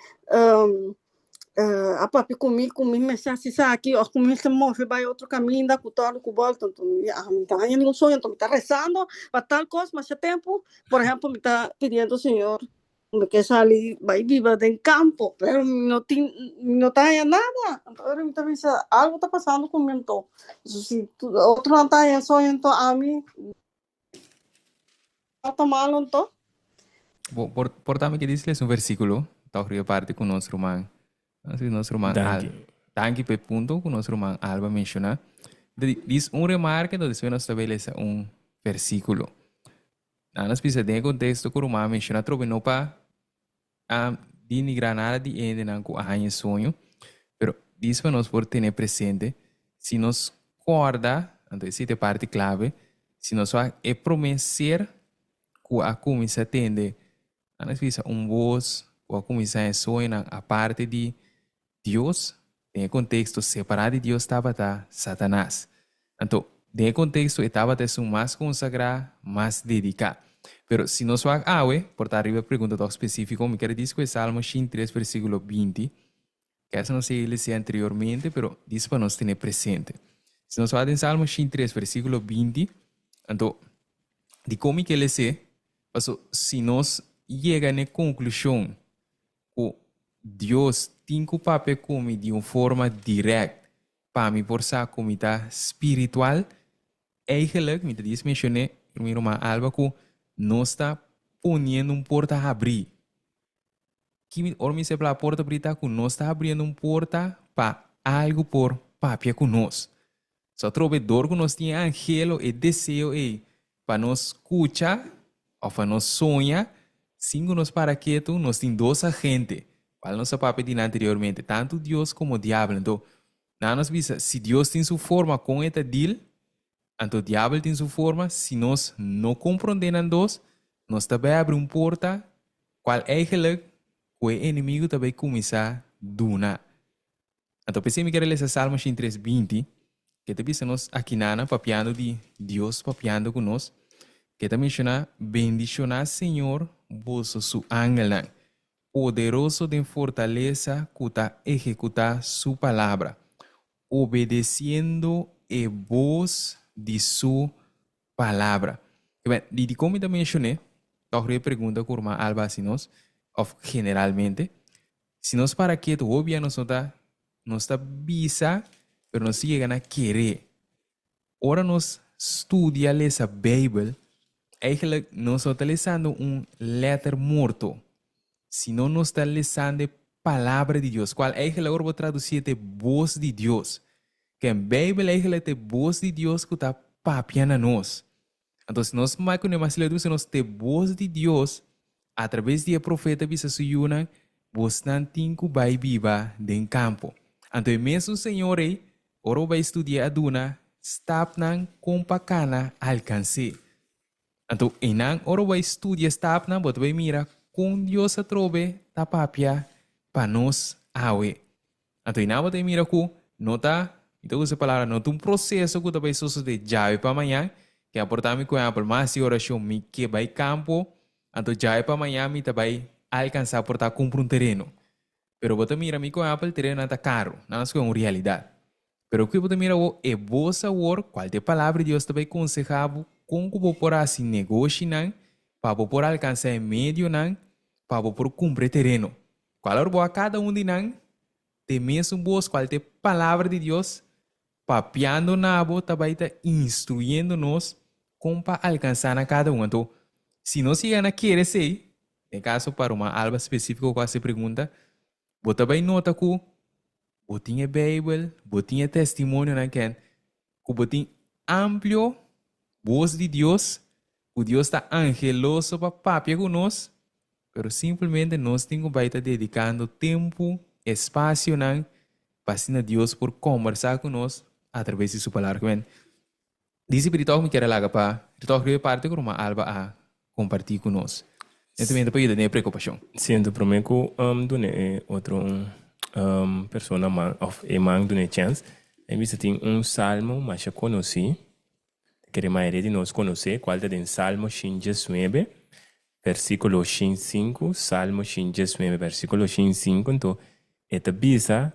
Speaker 8: a papia ku mi ku mi mester hasi esaki òf ku mi mester move bai otro kaminda ku tòrnu ku bòlta. Enton mi mi ta haña ningun soño, enton mi ta rezando pa tal kos masha tempu. Por ehèmpel mi ta pidiendo Señor mi ke sali bai biba den kampo, pero mi no tin mi no ta haña nada. Enton ora mi ta bisa algu ta pasando ku mi anto. Si otronan ta haña soño enton ami ta malo anto.
Speaker 2: Bo por por tambe ke dice les un versículo ta riba parte ku nos ruman así nos ruman
Speaker 3: Danki.
Speaker 2: Al danki pa e punto ku nos ruman Alba menciona. Di dis un remarke entonces despues nos ta bay lesa un versículo. Nan nos bisa den e contexto ku ruman a menciona atrobe no pa a denigra nada di hendenan ku a haña e soño, pero dis pa nos por tene presente, si nos kòrda, anto esei ta e parti klave, si nos wak e promé ser ku a kuminsá tende, nan a bisa un bos ku a kuminsá haña soñonan aparte di Dios, den e konteksto separá di Dios tabata Satanas. Anto, den e konteksto e tabata esun mas konsagrá, mas dediká. Pero si nos wak awe, por ta riba e pregunta tòg spesífiko, mi kere dis ku e Salmo 103 versíkulo 20, kesa nos a lesé anteriormente, pero dis pa nos tene presente. Si nos wak den Salmo 103 versíkulo 20, anto, dikon mi ke les'é? Paso si nos. yega na e konklushon ku Dios tin ku papia ku mi di un forma dirèkt pa mi por sa ku mi ta spiritual, eigenlijk mi ta dies menshoné mi ruman Alba ku nos ta poniendo un porta habrí. Ki mi, ora mi sepla porta habrí ta ku nos ta habriendo un porta pa algu por papia ku nos. So atrobe dor ku nos tin e anhelo, e deseo ei pa nos skucha òf pa nos soña, sin ku nos para ketu, nos tin dos agente, kual nos a papia di nan anteriormente, tantu Dios komo diabel. Anto, nan nos bisa, si Dios tin su forma kon e ta deal, anto diabel tin su forma, si nos no komprondé nan dos, nos ta bai abri un porta kual eigenlijk ku e enemigu ta bai kuminsá duna. Anto p'esei mi kere lesa Salmo 103 20, ke ta bisa nos akinana papiando di Dios papiando ku nos, ke ta menshoná, Bendishoná Señor boso su angelnan, poderoso den fortalesa ku ta ehekutá su palabra, obedesiendo e bos di su palabra. Di dikon mi ta menshoné? Tòg riba e pregunta ku ruman Alba hasi nos, òf generalmente, Si nos para ketu hopi bia nos no ta nos ta bisa pero nos ta yega na kere. Ora nos studia lesa Beibel eigenlijk nos no ta lesando un letter morto sino nos ta lesando e palabra di Dios cual eigenlijk ora bo traduci e ta e bos di Dios. Ken Beibel eigenlijk ta e bos di Dios cu ta papia na nos. Anto si nos mai ku mas ledu si nos te bos di Dios atrabes di e profeta bisa su yunan, bosnan tin ku bai biba den kampo. Anto e mesun Señor ei, ora bo bai studia a duna stapnan kon pa kana alkans'é. Anto einan ora bo bai studia stapnan bo ta bai mira kon Dios atrobe ta papia pa nos awe. Anto i nan bo ta mira ku no ta, mi ta usa e palabra, no ta un proseso ku ta bai sosodé djawe pa mañan, ke a por ta mi ku ehèmpel mas di orashon mi ke bai kampo, anto djawe pa mañan mi ta bai alkansá por ta kumpra un tereno. Pero bo ta mira mi ku ehèmpel terenonan ta karu, nan a skohe un realidat. Pero ku bo ta mira awor, e bos awor, kual ta e palabra di Dios ta bai konsehá bo kon ku bo por hasi negoshinan pa bo por alkansá e medionan pa bo por kumpra e tereno. Cual ora bo a cada un di nan t'e mesun bos cual t'e Palabra di Dios papiando na bo ta bay ta instruyendo nos con pa alcansa na cada un. Anto, si nos yega na kere esey, den caso pa ruman Alba specifico cu haci e pregunta, bo ta bay nota cu bo tin e Bijbel, bo tin e testimonionan ken cu bo tin amplio bos di Dios, cu Dios ta angeloso pa papia cu nos, Pero simplemente nos tin cu bay ta dedicando tempo, espacionan, pa asina Dios por combersa cu nos a traves di su Palabra. Kimen dici pero tog mi kier a laga pa tog riba e parti cu Ruman Alba a comparti cu nos. Netamente pa yuda den e preocupacion.
Speaker 3: Siento prome cu duna e otro persona man of e man duna e chance, e bisa tin un salmo masha conoci Kere mayoria di nos konosé kual ta den Salmo 119, versíkulo 105, Salmo 119, versíkulo 105, anto e ta bisa,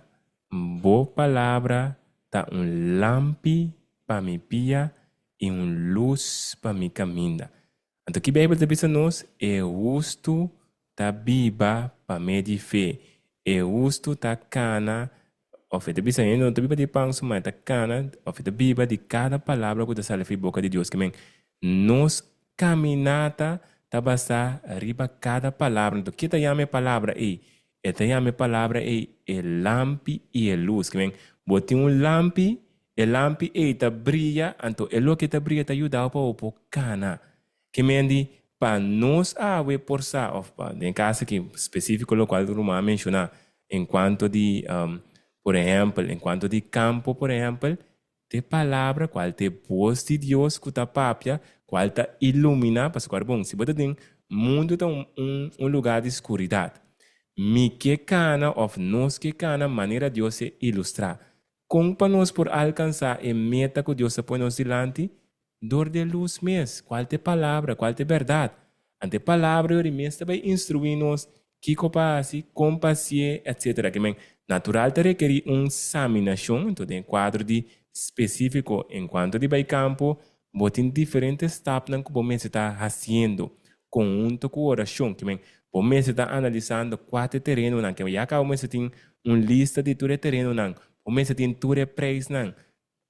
Speaker 3: Bo palabra ta un lampi pa mi pia i un lus pa mi kaminda. Anto ki Beibel ta bisa nos? E hustu ta biba pa medio di fe. E hustu ta kana, òf e ta bisa hende no ta biba di pan so, ma e ta kana, òf e ta biba di kada palabra ku ta sali for di boka di Dios. Ke men, nos kaminata ta basá riba kada palabra. Anto ke ta yama e palabra ei? E ta yama e palabra ei e lampi i e lus. Ke men, bo tin un lampi, e lampi ei ta bria, anto e loke ta bria ta yuda bo pa bo por kana. Ke men di, pa nos awe por sa, òf pa den e kas aki spesífiko lokual ruman a menshoná enkuanto di, por ehèmpel, enkuanto di kampo, por ehèmpel, T'e palabra cual t'e bos di Dios cu ta papia, cual ta ilumina, pasobra bon, si bo ta den mundo ta un un un lugar di scuridad. Mi ke cana of nos ke cana manera Dios e ilustra. Con pa nos por alcansa e meta cu Dios a pone nos dilanti? Dor di e lus mes, cual t'e palabra, cual t'e berdad. Ante e palabra yori mes ta bay instrui nos kiko pa haci, con pa hacié, etc. Ke men, natural ta rekeri un saminacion, enton den e cuadro di specifico en cuanto di bay campo, bo tin diferente stapnan cu bo mester ta haciendo. Konhunto ku orashon. Ke men, bo mester ta analisando kua ta e terenonan. Ke men, ya kaba bo mester tin un lista di tur e terenonan. Bo mester tin tur e preisnan.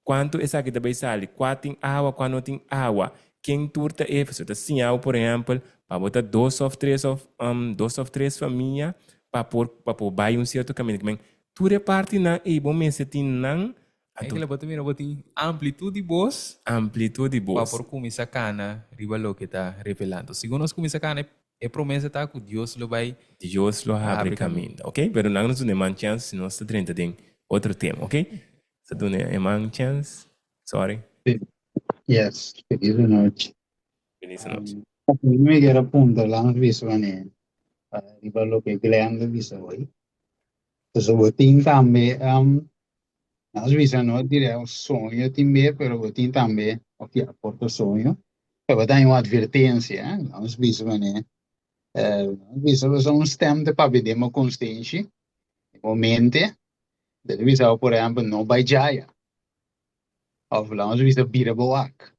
Speaker 3: Kuantu esaki ta bai sali? Kua tin awa, kua no tin awa? Ken tur ta e? Pasobra ta siña bo, por ehèmpel, pa bo ta dos òf tres òf dos òf tres famia pa por pa por bai un sierto kaminda. Ke men, tur e partinan ei bo mester tin nan. Anto.
Speaker 2: Enkele bo ta mira bo tin amplitud di bos.
Speaker 3: Amplitud di bos.
Speaker 2: Pa por cuminsa cana riba loke ta revela. Anto segun nos cuminsa cana e promesa ta cu Dios lo bay.
Speaker 3: Dios lo habri caminda. Ok, pero nan nos duna e man chance si nos ta drenta den otro tema. Ok, sa duna e man chance. Sorry.
Speaker 1: Yes, feliz anochi.
Speaker 3: Feliz anochi.
Speaker 1: Mi kier a puntra lan bisa wanneer riba loke Glenn ta bisa hoy. Pasobra bo tin tambe Nos bisa no diria un soño tin be, pero bo tin tambe, of ya, por ta soño, pero bo ta haña un advertencia, eh. Nos bisa manera, nos bisa bo un stem ta papia den bo konsenshi, den bo mente, ta bisa bo por ehempel no bai djaya, of laga nos bisa bira bo wak.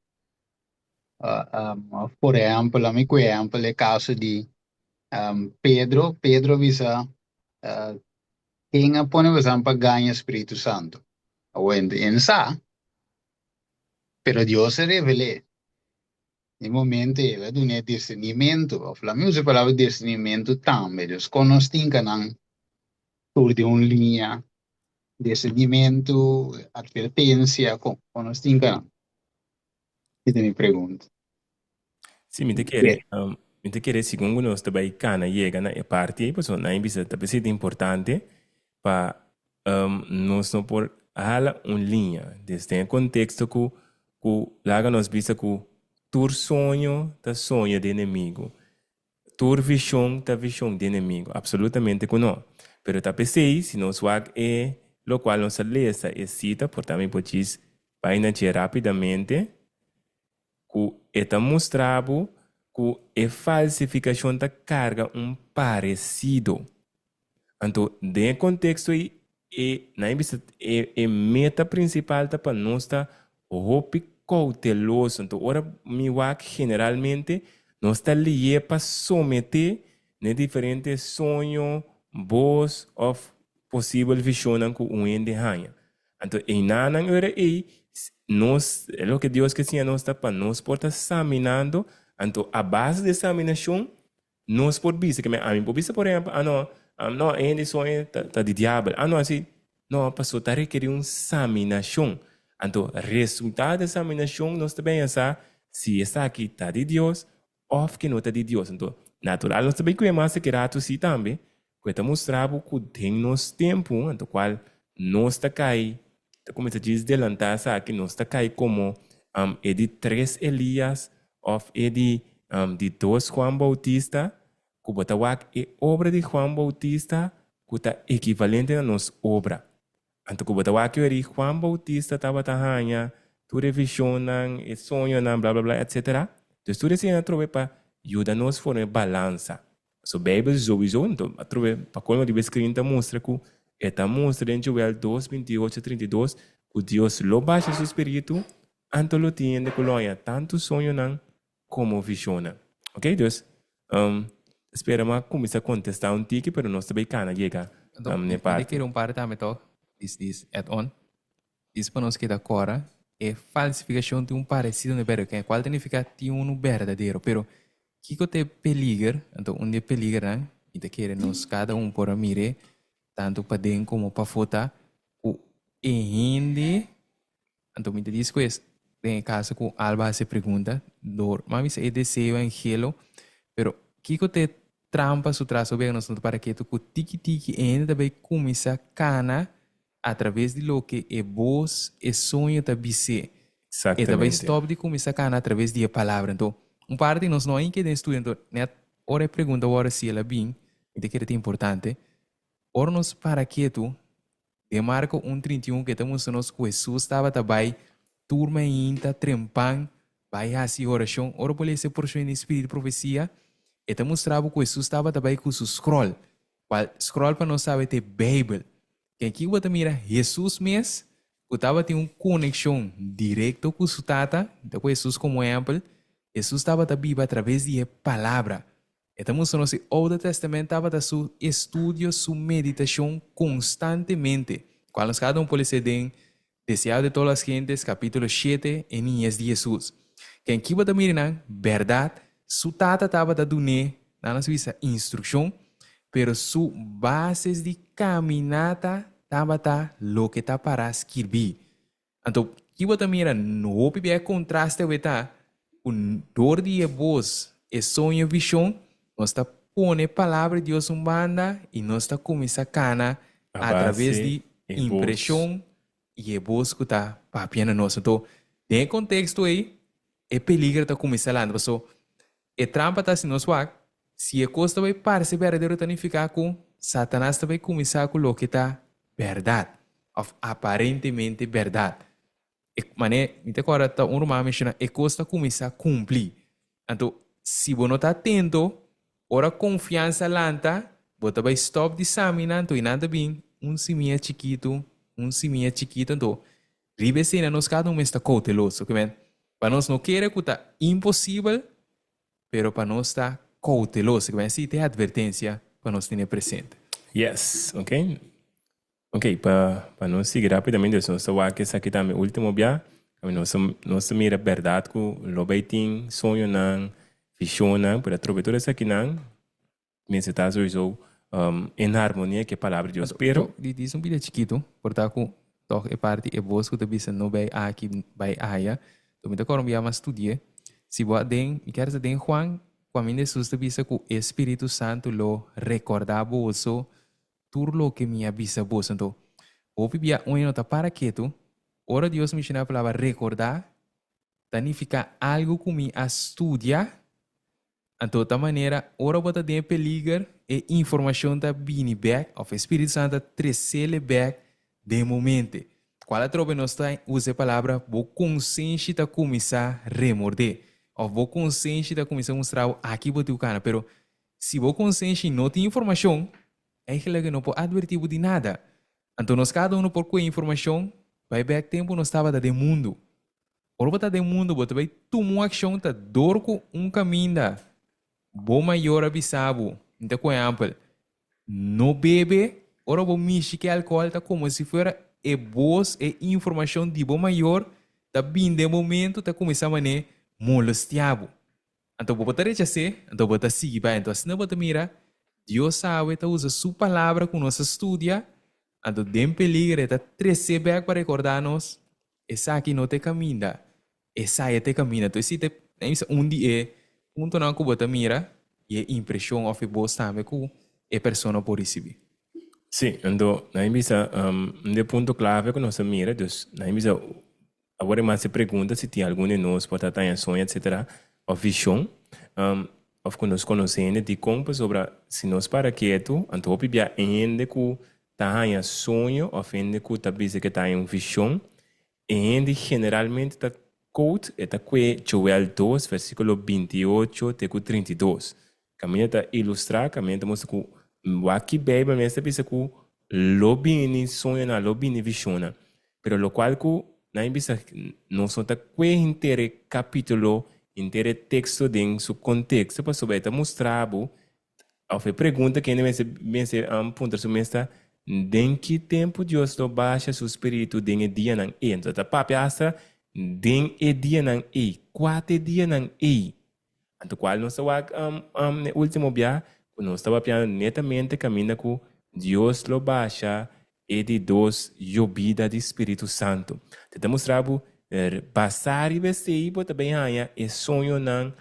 Speaker 1: Of por ehempel, ami ku ehempel e kaso di Pedro, Pedro a bisa Ken a pone bosan pa gaña Spiritu Santu? Awor e no sa, pero Dios a revel'é. Den e momento ei el a dun'é discernimentu, òf laga mi usa e palabra discernimentu tambe. Dios kon nos tin kanan tur den un liña, discernimentu, atvertensia, kon kon nos tin kanan? Esei ta mi pregunta.
Speaker 3: Sí, mi ta kere, mi ta kere segun ku nos ta bai kana yega na e parti ei, pasobra nan a bisa ta p'esei ta importante pa nos no por hala un liña. Des den e konteksto ku ku laga nos bisa ku tur soño ta soño di enemigu, tur vishon ta vishon di enemigu, apsolutamente ku no. Pero ta p'esei si nos wak e lokual nos a lesa e sita, por ta mi por djis bai na dje rápidamente. Ku e ta mustra bo ku e falsifikashon ta karga un paresido. Anto, den e konteksto ei, e nan a bisa e e meta prinsipal ta pa nos ta hopi kouteloso. Anto, ora mi wak generalmente nos ta lié pa someté na e diferente soño, bos òf posibel vishonnan ku un hende haña. Anto einanan ora ei, nos, loke Dios ke siña nos ta pa nos por ta saminando, anto a base di e saminashon, nos por bisa, ke men ami por bisa por ehempel, ah no, no, e hende soña ta ta di diabel, ah no asi, no, paso ta rekeri un saminashon. Anto resultado di e saminashon nos ta benya sa si esaki ta di Dios òf ke no ta di Dios. Anto, natural nos ta bai kue mas e ratu si tambe, ku e ta mustra bo ku den nos tempu, anto kual nos ta kai, ta kuminsá djis delantá esaki, nos ta kai komo e di tres Elias òf e di di dos Juan Boutista, ku bo ta wak e obra di Juan Boutista ku ta ekivalente na nos obra. Anto ku bo ta wak yori Juan Boutista tabata haña tur e vishonnan, e soñonan, bla bla bla etcetera. Dus tur esei nan trobe pa yuda nos forma e balansa. So Beibel souiso, anto a trobe pa kolmo riba e screen ta mustra ku e ta mustra den Joel dos, 28, 32 ku Dios lo basha su spiritu, anto lo tin hende ku lo haña tantu soñonan komo vishonnan. Ok, dus ta spera mi a kuminsá kontestá un tiki, pero nos ta bai kana yega
Speaker 2: Anto,
Speaker 3: n'e
Speaker 2: mi ta
Speaker 3: parti.
Speaker 2: kere un parti tambe tòg, dis dis add on, dis pa nos keda kòrda, e falsifikashon tin un paresido n'e berdadero, kual ta nifiká tin unu berdadero, pero kiko ta e peliger? Anto un di e peligernan, mi ta kere nos kada un por a mir'é, tantu paden komo pafó ta ku e hende Anto mi ta dici cu es den e caso cu Alba haci e pregunta, door mami bisa e deseo en gelo, pero kico ta e trampa su tras? Obia nos no ta para ketu cu tiki tiki e hende ta bay cuminsa cana a traves di loke e bos, e soño ta bis'é. E ta bay
Speaker 3: Exactamente.
Speaker 2: stop di cuminsa cana a traves di e palabra. Anto un parti nos no a hinca den estudio, anto net ora e pregunta worde si el a bin, mi ta kere ta importante, ora nos para ketu Den Marko un 31 ke ta mustra nos ku Hesus tabata bai tur mainta trempan bai hasi orashon. Ora bo lesa e porshon di Spiritu di Profesia, e ta mustra bo ku Hesus tabata bai ku su skròl, kual skròl pa nos sabe ta e Beibel. Ken aki bo ta mira Hesus mes ku tabatin un konekshon direkto ku su Tata, ta ku Hesus komo ehèmpel. Hesus tabata biba a traves di e Palabra. E ta mustra nos e Oude Testament tabata su estudio, su meditashon konstantemente, kual nos kada un por lesa den Deseado de todas las gentes, kapítulo shete, e niñez di Hesus. Ken ki bo ta mira nan? Bèrdat, su tata tabata dun'é, nan a bisa, instrukshon, pero su bases di kaminata tabata loke ta pará skirbí. Anto, ki bo ta mira? Hopi bia e kontraste awe ta ku dor di e bos, e soño, e vishon, nos ta pone Palabra di Dios un banda i nos ta kuminsá kana
Speaker 3: A
Speaker 2: a traves
Speaker 3: base
Speaker 2: di
Speaker 3: e bos.
Speaker 2: impreshon i e bos ku ta papia na nos. Anto, den e konteksto ei, e peliger ta kuminsá lanta. Pasobra e trampa ta si nos wak, si e kos ta bai parse berdadero ta nifiká ku Satanas ta bai kuminsá ku loke ta bèrdat òf aparentemente bèrdat. E manera mi ta kòrda ta un ruman a menshoná e kos ta kuminsá kumpli. Anto si bo no ta atento, ora konfiansa lanta, bo ta bai stòp di saminá anto i nan ta bin un simia chikitu, un simia chikitu. Anto riba esei nan nos kada un mes ta kouteloso. Kimen pa nos no kere ku ta imposibel, pero pa nos ta kouteloso. Kimen esei ta e atvertensia pa nos tene presente.
Speaker 3: Yes, ok. Ok, pa pa nos sigui rapidamente, dus nos ta wak esaki tambe ultimo bia, kaminda nos ta nos ta mira bèrdat ku lo bai tin soñonan, vishonnan, pero atrobe tur esakinan mester ta souiso en harmonia ku e palabra di Dios. Pero.
Speaker 2: Di dis un bida chikitu, por ta ku tòg e parti e bos ku ta bisa no bai aki, bai aya. Enton mi ta kòrda un bia mas studi'é. Si bo a den, mi kier sa den Juan, ku aminda Hesus ta bisa ku e Spiritu Santu lo rekòrdá boso Tur loke mi a bisa boso. Anto, hopi bia un e no ta para ketu. Ora Dios menshoná e palabra rekordá, ta nifiká algu ku mi a studia. Anto, ta manera ora bo ta den e peliger, e informashon ta bini bèk, òf e spiritu santu ta tres'é bèk den momente. Kual atrobe nos ta usa e palabra bo konsenshi ta kuminsá remordé, òf bo konsenshi ta kuminsá mustra bo aki bo tin ku kana. Pero Si bo konsenshi no tin informashon, eigenlijk e no por advertí bo di nada. Anto nos kada unu por kue informashon bai bèk tempu nos tabata den mundu. Ora bo ta den mundu bo ta bai tuma un akshon ta dor ku un kaminda bo mayor a bisa bo, mi ta ku ehèmpel, no bebe, ora bo mishi ku e alkohòl ta komo si fuera e bos, e informashon di bo mayor ta bin den momentu ta kuminsá manera molestiá bo. Anto bo bo ta rechas'é, anto bo ta sigui bai. Anto asina bo ta mira, Dios awe ta usa su Palabra ku nos a studia, anto den peliger e ta tres'é bèk pa rekordá nos, Esaki no ta e kaminda, esai ta e kaminda. Anto esei ta un di e puntonan ku bo ta mira i e impreshon òf e bos tambe ku e persona por risibí.
Speaker 3: Sí, anto nan a bisa un di e punto klave ku nos a mira, dus nan a bisa Awor e mas e pregunta si tin algun di nos por ta taña soño etcetera of vision of ku nos konosé hende dikon pasobra si nos para ketu anto hopi bia e hende ku ta haña soño of hende ku ta bisa ke ta haña un vision e hende generalmente ta quote e ta kue Joel dos versikulo 28 te ku 32 kaminda ta ilustrá kaminda ta mustra ku wak ki Beibel mes ta bisa ku lo bini soñonan lo bini visionnan Pero locual cu nan e bisa nos no ta cue henter e capitulo, henter e texto den su contexto pasobra e ta mustra bo of e pregunta cu hende mester mester puntra su mes ta den ki tempo Dios lo basha su spiritu den e dianan ey? Entonces ta papia hasta den e dianan ey, cua ta e dianan ey? Anto cual nos ta wak e ultimo bia cu nos ta papiando netamente caminda cu Dios lo basha e di dos yobida di Spiritu Santo. Te ta mustra bo basa riba esey bo ta bay haña e soñonan,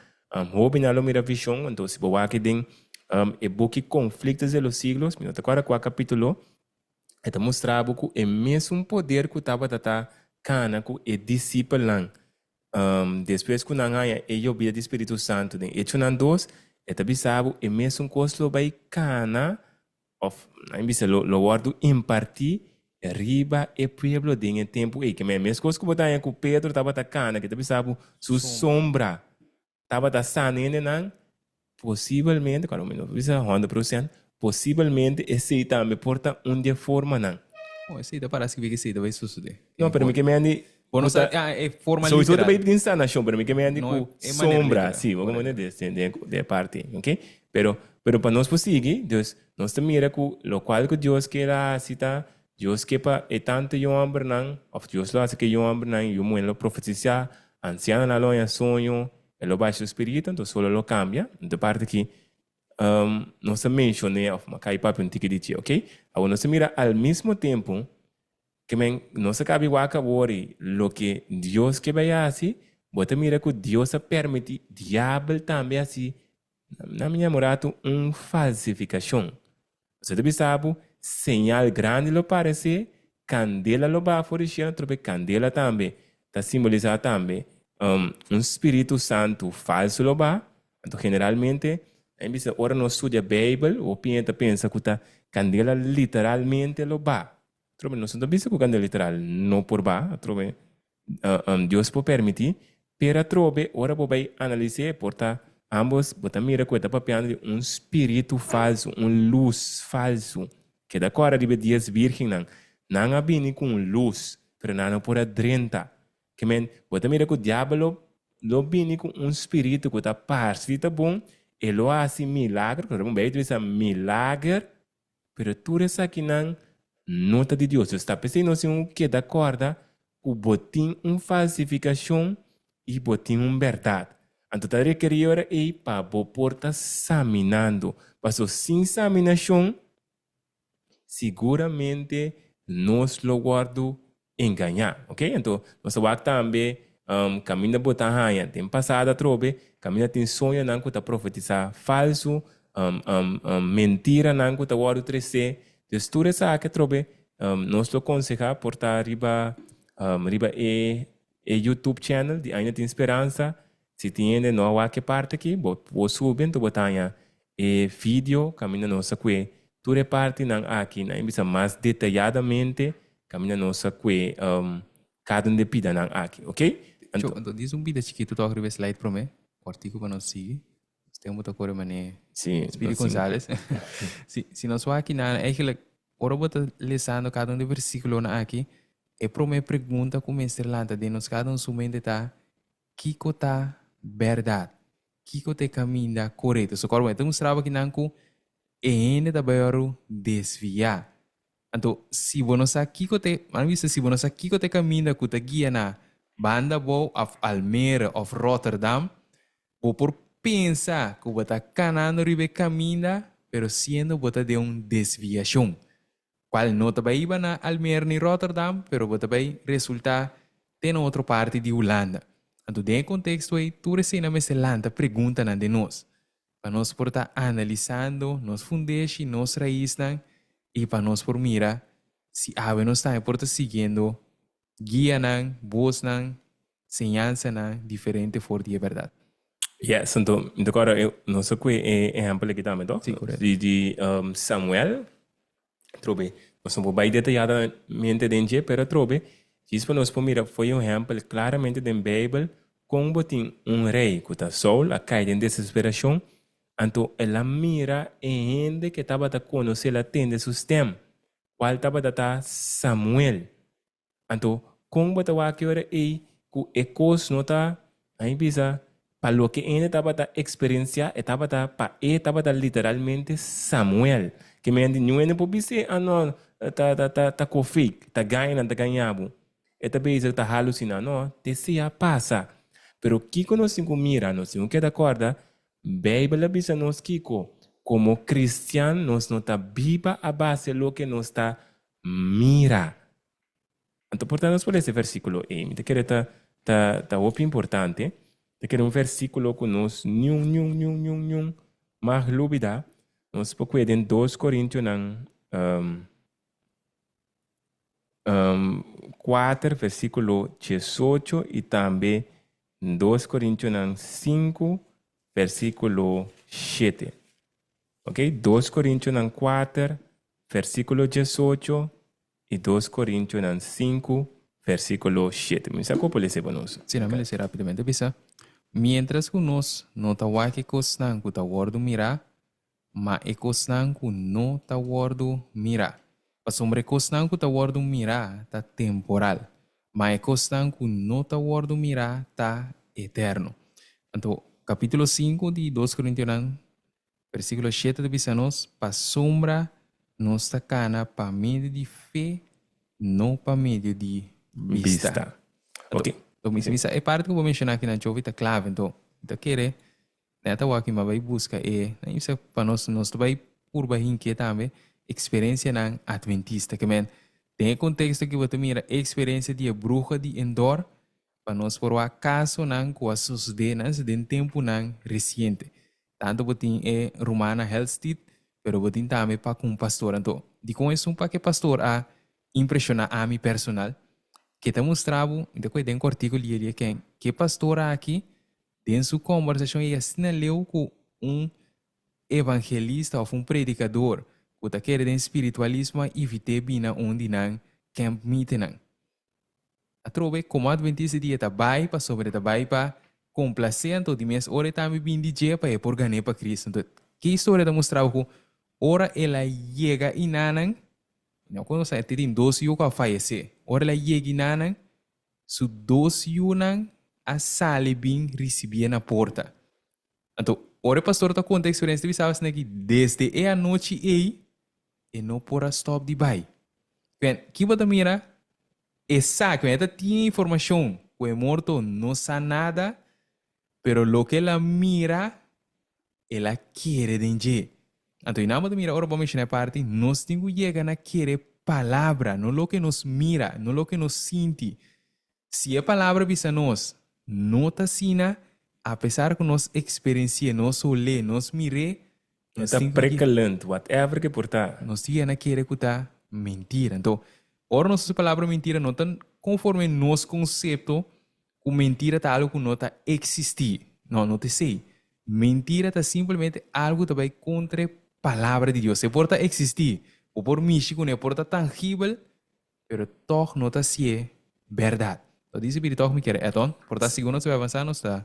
Speaker 3: hobennan lo mira vision, anto si bo wak den e buki Conflictos de los Siglos, mi no ta acorda cua capitulo, e ta mustra bo cu e mesun poder cu tabata ta cana cu e discipelnan Despues ku nan haña e yobida di Spiritu Santu den Echonan dos, e ta bisa bo e mesun kos lo bai kana, òf nan bisa lo lo wòrdu impartí riba e pueblo den e tempu ei. Kemey meskos ku bo ta haña ku Pedro tabata kana, ke ta bisa bo su sombra tabata sana hendenan, posibelmente, cuando mi no bisa honderd procent, posibelmente esey tambe por ta un di e formanan.
Speaker 2: Oh, esey ta para skibi cu esey ta bay sucede.
Speaker 3: No, pero mi ke mendi.
Speaker 2: Bo no sa, ah, e forma
Speaker 3: Sowieso
Speaker 2: literal.
Speaker 3: ta bay tin sanacion, pero mi ke mende
Speaker 2: No,
Speaker 3: ku
Speaker 2: e manera
Speaker 3: sombra,
Speaker 2: literal,
Speaker 3: si, bo
Speaker 2: correcto.
Speaker 3: mende de, de, de parte, ok? Pero, pero pa nos por sigui, dus nos ta mira ku lokual ku Dios ke a hasi ta, Dios ke pa e tantu yu hombernan, of Dios lo hasi ke yu hombernan i yu muhernan lo profetisa, ansianonan lo haña soño, e lo basha su spiritu, anto solo lo kambia. Anto e parti aki nos a menshon'é of a kai papia un tiki di dje, ok? Awor nos ta mira al mismo tempu Ke men, nos a kabi wak awor i loke Dios ke bai hasi, bo ta mira ku Dios a permití diabel tambe hasi, na mi ñamoratu, un falsifikashon. Pasobra ta bisa bo, señal grandi lo paresé, kandela lo baha for di shelu, trobe kandela tambe ta simbolisá tambe un spiritu santu falsu lo baha. Anto generalmente, a bisa ora nos studia Beibel, hopi hende ta pensa ku ta kandela literalmente lo baha. Atrobe nos no ta bisa ku kandela literal no por ba, atrobe Dios por permití, pero atrobe ora bo bai analis'é por ta ambos bo ta mira ku e ta papiando di un spiritu falsu, un lus falsu. Keda kòrda riba e dies bírgennan, nan a bini ku un lus, pero nan no por a drenta. Ke men, bo ta mira ku diabel lo lo bini ku un spiritu ku ta parse di ta bon, e lo hasi milager, ku ta bisa milager, Pero tur esakinan no ta di Dios. Dios ta p'esei nos tin ku keda kòrda ku bo tin un falsifikashon i bo tin un bèrdat. Anto ta rekerí ora ei pa bo por ta saminando. Paso sin saminashon, siguramente nos lo wòrdu engañá. Ok, anto nos a wak tambe kaminda bo ta haña den pasado atrobe, kaminda tin soñonan ku ta profetisá falsu, mentiranan ku ta wòrdu tresé. Dus tur esaki atrobe nos lo konsehá por ta riba riba e e YouTube channel di Ainda Tin Speransa. Si tin hende no a wak e parti aki, bo por subi anto bo ta haña E video kaminda nos a kue tur e partinan aki nan e bisa mas detayadamente kaminda nos a kue kada un di e pidanan aki, ok?
Speaker 2: Anto, anto dis un bida chikitu tok riba e slide prome, kòrtiku pa nos sigui. Nos tempu ta kore manera
Speaker 3: Sí,
Speaker 2: Speedy
Speaker 3: nos tin.
Speaker 2: Gonzales. Si, si nos wak akinan, eigenlijk ora bo ta lesando kada un di e versikulonan aki, e prome pregunta ku mester lanta den nos kada un su mente ta, Kiko ta bèrdat? Kiko ta e kaminda korekto? So kòrda bo, e ta mustraba kinan ku e hende ta bai wòrdu desviá. Anto, si bo no sa kiko ta e, mano bisa, si bo no sa kiko ta e kaminda ku ta guia na Banda Abou òf Almere òf Rotterdam, bo por pensa ku bo ta kanando riba e kaminda, pero siendo bo ta den un desviashon. Cual no ta bay iba na Almere ni Rotterdam, pero bo ta bay resulta te na otro parti di Hulanda. Anto den e contexto ey tur eseynan mester lanta preguntanan den nos, pa nos por ta analisando nos fundeshi, nos raisnan y pa nos por mira si awe nos tambe por ta siguiendo guianan, bosnan, señansanan diferente for di e berdad.
Speaker 3: Yes, anto mi ta kòrda nos a kue e ehèmpel aki tambe tòg?
Speaker 2: Sí, korekto.
Speaker 3: Di di Samuel, atrobe nos no por bai detayadamente den dje, pero atrobe djis pa nos por mira fo'i un ehèmpel klaramente den Beibel kon bo tin un rei ku ta Saul a kai den desesperashon, anto el a mira e hende ke tabata konosé, el a tende su stèm, kual tabata ta Samuel. Anto, kon bo ta wak e ora ei ku e kos no ta, nan bisa, pa loke ende tabata eksperensiá, e tabata, pa e tabata literalmente Samuel. Ke men di niun hende por bis'é, ah no, ta ta ta ta ko fake, ta gaña nan ta gaña bo. E ta bezig ta halusiná. No, te esei a pasa. Pero kiko nos tin ku mira? Nos tin ku keda kòrda, Beibel a bisa nos kiko? Komo kristian nos no ta biba a base loke nos ta Mira! Anto por ta nos por lesa e versíkulo ei. Mi ta kere ta ta ta hopi importante. Ta kere un versíkulo ku nos niun niun niun niun niun mag lubidá. Nos por kue den dos Korintionan kuater versíkulo diesocho i tambe dos Korintionan sinku versíkulo shete. Ok, dos Korintionan kuater versíkulo diesocho i dos Korintionan sinku versíkulo shete. Mi sa ku bo por lesa pa nos.
Speaker 2: Sí, nan mi lesa rápidamente. Bisa, Miéntras ku nos no ta wak e kosnan ku ta wòrdu mirá, ma e kosnan ku no ta wòrdu mirá. Pasobra e kosnan ku ta wòrdu mirá ta temporal, Ma e kosnan ku no ta wòrdu mirá ta eterno. Anto, kapítulo sinku di Dos Korintionan, versíkulo shete ta bisa nos, Pasobra nos ta kana pa medio di fe, no pa medio di bista.
Speaker 3: Bista.
Speaker 2: Anto,
Speaker 3: Ok.
Speaker 2: anto mi sa e parti ku bo menshoná akinan, Jovi, ta klave. Anto, mi ta kere Neta wak mi bai buska e, nan bisa pa nos, nos ta bai purba hinke tambe eksperensianan adventista. Ke men, den e konteksto aki bo ta mira e eksperensia di e bruha di Endor, pa nos por wak kasonan ku a sosodé nan si den tempunan resiente. Tantu bo tin e rumannan Helstead, pero bo tin tambe pa ku un pastor. Anto, dikon esun pa ke pastor a impreshoná ami personal? Ke ta mustra bo, mi ta kohe den kòrtiku lia lia ken, ke pastor aki Den su kombersashon e asina leu ku un evangelista òf un predikador ku ta kere den spiritualismo a invit'é bina un di nan camp meetingnan. Atrobe, komo adventista di e ta bai pasobra e ta bai pa komplasé anto di mes ora e tambe bin di dje pa e por gan'é pa Cristo. Anto, ke historia ta mustra bo ku ora el a yega inanan, no ku nos sa e tin dos yu ku a fayesé, ora el a yega inanan, Su dos yunan a sali bin risibié na porta. Anto, ora e pastor ta konta e eksperensia, ta bisa asina ki desde e anochi ei, e no por a stòp di bai. Kwen, ki bo ta mira? E sa, kwen e ta tin e informashon ku e morto no sa nada, pero loke el a mira, el a kere den dje. Anto, i nan bo ta mira ora bo menshoná e parti, nos tin ku yega na kere palabra, no loke nos mira, no loke nos sinti. Si e palabra bisa nos, no ta asina, apesar ku nos eksperensi'é, nos hol'é, nos mir'é,
Speaker 3: E
Speaker 2: nos
Speaker 3: ta
Speaker 2: tin ku
Speaker 3: prekelend, whatever ke por ta.
Speaker 2: Nos tin yega na kere ku ta mentira. Anto, ora nos usa e palabra mentira, no ta konforme nos konsepto Ku mentira ta algu ku no ta eksistí. No, no ta esei. Mentira ta simplemente algu ta bai kontra e Palabra di Dios. E por ta eksistí, bo por mishi kuné, e por ta tangibel, pero tòg no ta hasié bèrdat. Lo dici pidi tòg mi kere add on. Por ta segun nos ta bai avansá nos ta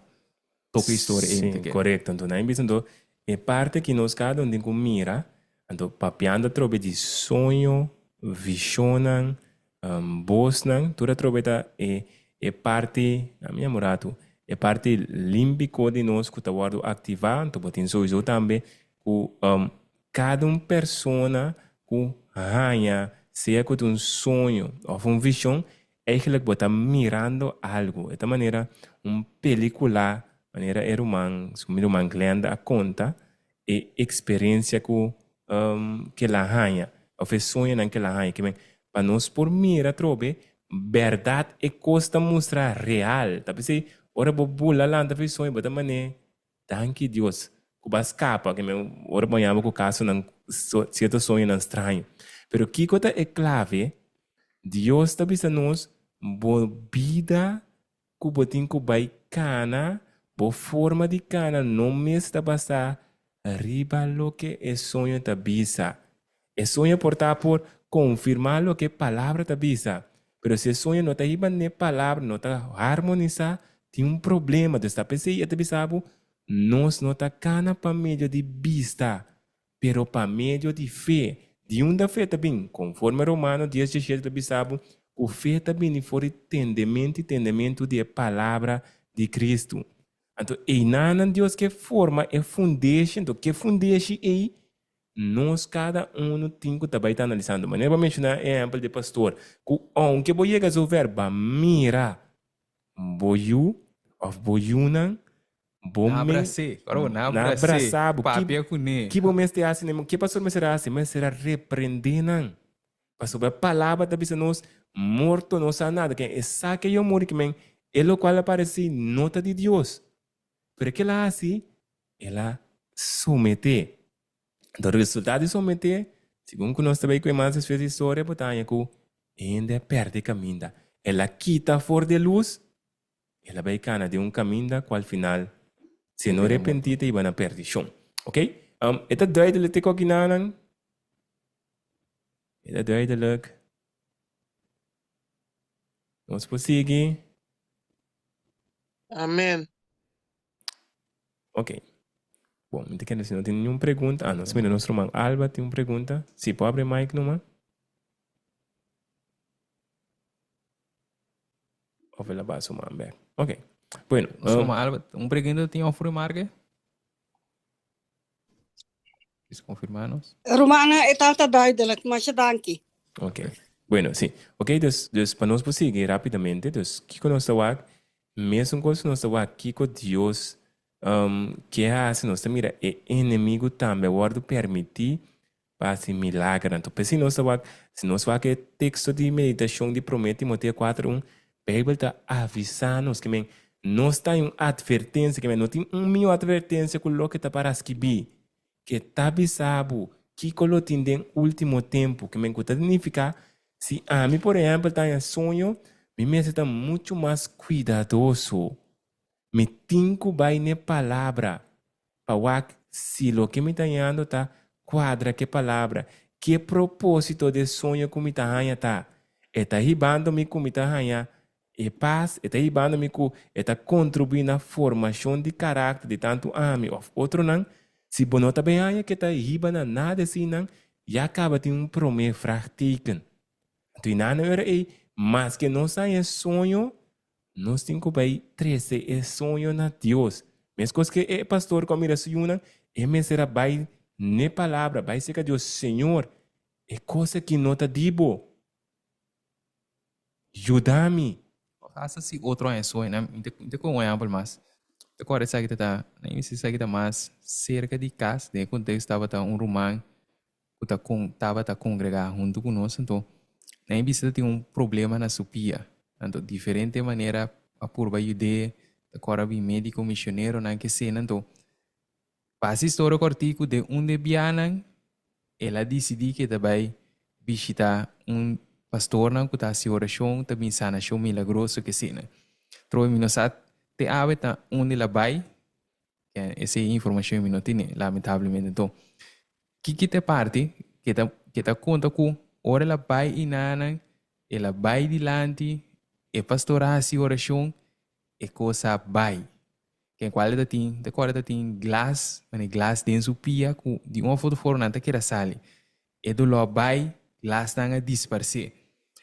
Speaker 2: toka e historia ei.
Speaker 3: Sí, korekto. Anto nan bisa anto e parti aki nos kada un tin ku mira, anto papiando atrobe di soño, vishonnan, Bosnan tur atrobe ta e e parti, na mi un ratu, e parti límbiko di nos ku ta wòrdu aktivá, anto bo tin souiso tambe ku kada un persona ku haña sea ku ta un soño òf un vishon, eigentlik bo ta mirando algu. E ta manera un pelikula, manera e ruman, mi ruman Glenda a konta, e eksperensia ku kel a haña òf e soñonan kel a haña. Ke men, pa nos por mira atrobe bèrdat e kos ta mustra real. Ta p'esei ora bo bula lanta for e soño bo ta man'é danki Dios ku bo a skapa. Ke men, ora bo haña bo ku kasonan sierto soñonan straño. Pero kiko ta e klave? Dios ta bisa nos bo bida ku bo tin ku bai kana, bo forma di kana no mes ta basá riba loke e soño ta bisa. E soño por ta por konfirmá loke e palabra ta bisa, pero si e soño no ta hiba n'e palabra, no ta harmonisá, tin un problema. Entonces ta p'esei e ta bisa bo, nos no ta kana pa medio di bista, Pero pa medio di fe. Di unda fe ta bin? Konforme Romano dies diesshete ta bisa bo ku fe ta bini for di tendementu i tendementu di e palabra di Kristu. Anto einanan Dios ke forma e fundeshi, anto ke fundeshi ei nos kada unu tin ku ta bai ta analisando. Manera bo a menshoná e ehèmpel di e pastor, ku ounke bo yega zover ba mira bo yu òf bo yunan Bo
Speaker 2: Na
Speaker 3: me
Speaker 2: abras'é. Ora bo na
Speaker 3: na
Speaker 2: abras'é,
Speaker 3: abrasá bo. Ki
Speaker 2: papia kuné.
Speaker 3: ki bo mester hasi n'e Ke pastor mester hasi? Mester a reprendé nan. Pasobra e palabra ta bisa nos, Morto no sa nada. Ken e sa ke yo muri ke men e lokual a paresí no ta di Dios. Pero ke el a hasi? El a someté. Anto resultado di someté, segun ku nos ta bai ku e mas despues di historia, bo ta haña ku e hende a pèrdè kaminda. El a kita for di e lus El a bai kana den un kaminda ku al final, si e no repentí, ta hiba na perdishon. Ok? E ta duidelijk te kokinanan? E ta duidelijk. Nos por sigui?
Speaker 9: Amen.
Speaker 3: Ok. Bon, mi ta kere si no tin niun pregunta. Ah, nos mira nos ruman Alba tin un pregunta. Si, por abri mic numa. Of el a baha su man bek. Ok. Bueno.
Speaker 2: Nos um, Albert, un pregunta tin of remarke? Is confirmanos.
Speaker 8: Romana, e ta duidelijk, masha danki.
Speaker 3: Ok. Bueno, sí. Ok, dus, dus pa nos por sigui rápidamente, dus kiko nos ta wak, mesun kos nos ta wak kiko Dios um, ke hasi, nos ta mira e enemigo tambe a wòrdu permití pa hasi milagernan. Anto p'esei nos ta wak, si nos wak e teksto di meditashon di Promé Timoteo kuater un, Beibel ta avisá nos ke men nos ta un atvertensia, ke men no tin un mihó atvertensia ku loke ta para skibí, ke ta bisa bo kiko lo tin den último tempu, ke men ku ta nifiká si ami por ehèmpel ta haña soño, mi mester ta muchu mas kuidadoso. Mi tin ku bai n'e Palabra pa wak si loke mi ta hañando ta kuadra ku e Palabra. Ke propósito di e soño ku mi ta haña ta? E ta hibando mi ku mi ta haña e pas? E ta hibando mi ku e ta kontribuí na formashon di karakter di tantu ami òf otronan? Si bo no ta bin haña ku e ta hiba na nada eseinan, ya kaba tin un promé vraagteken. Anto i nan ora ei, maske nos haña e soño, Nos tin ku bai trese e soño na Dios. Meskos ke e pastor ku a mira su yunan, e mester a bai n'e palabra, bai serka Dios, Señor, e kos aki no ta di bo. Yuda mi.
Speaker 2: Hasta si otro haña soñonan, mi ta mi ta kon un ehèmpel mas. Mi ta kòrda esaki ta ta, na inicio esaki ta mas serka di kas, den e konteksto tabata un ruman ku ta kon tabata kongregá huntu ku nos, anto nan e bisa ta tin un problema na su pia. Anto diferente manera a purba yud'é, ta kòrda bin médiko, misioneronan, ke sena. Anto pa hasi historia kòrtiku, den un de bianan el a disidí ke ta bai bishitá un pastornan ku ta hasi orashon, ta bin sanashon milagroso, ke sena. Trobe mi no sa te awe ta unda el a bai, Esei informacion mi no tene, lamentablemente. Enton, kiki ta e parti ke ta ke ta konta ku ora el a bai inanan, el a bai dilanti, e pastor a hasi orashon, e kos a bai. Ken kual e ta tin, ta kòrda ta tin glas, mane glas den su pia ku di un òf otro forma nan ta keda sali. E doló a bai, glasnan a disparsé.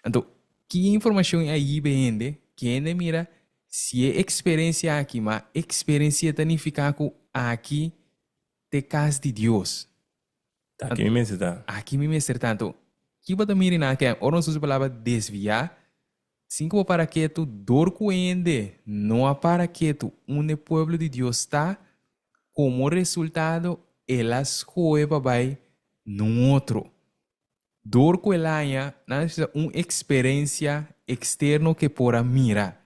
Speaker 2: Anto, ki informashon a hiba e hende? Ki hende mira si e eksperensia aki, ma eksperensia ta nifiká ku aki ta e kas di Dios.
Speaker 3: Ta aki mi mester ta.
Speaker 2: Aki mi mester ta. Anto, ki bo ta mira nan aki? Ora nos usa e palabra desviá, sin ku bo para ketu, dor ku hende no a para ketu unda e pueblo di Dios ta, Komo resultado, el a skohe pa bai n'un otro. Dor ku el haña, nan a bisa un eksperensia eksterno ku e por a mira.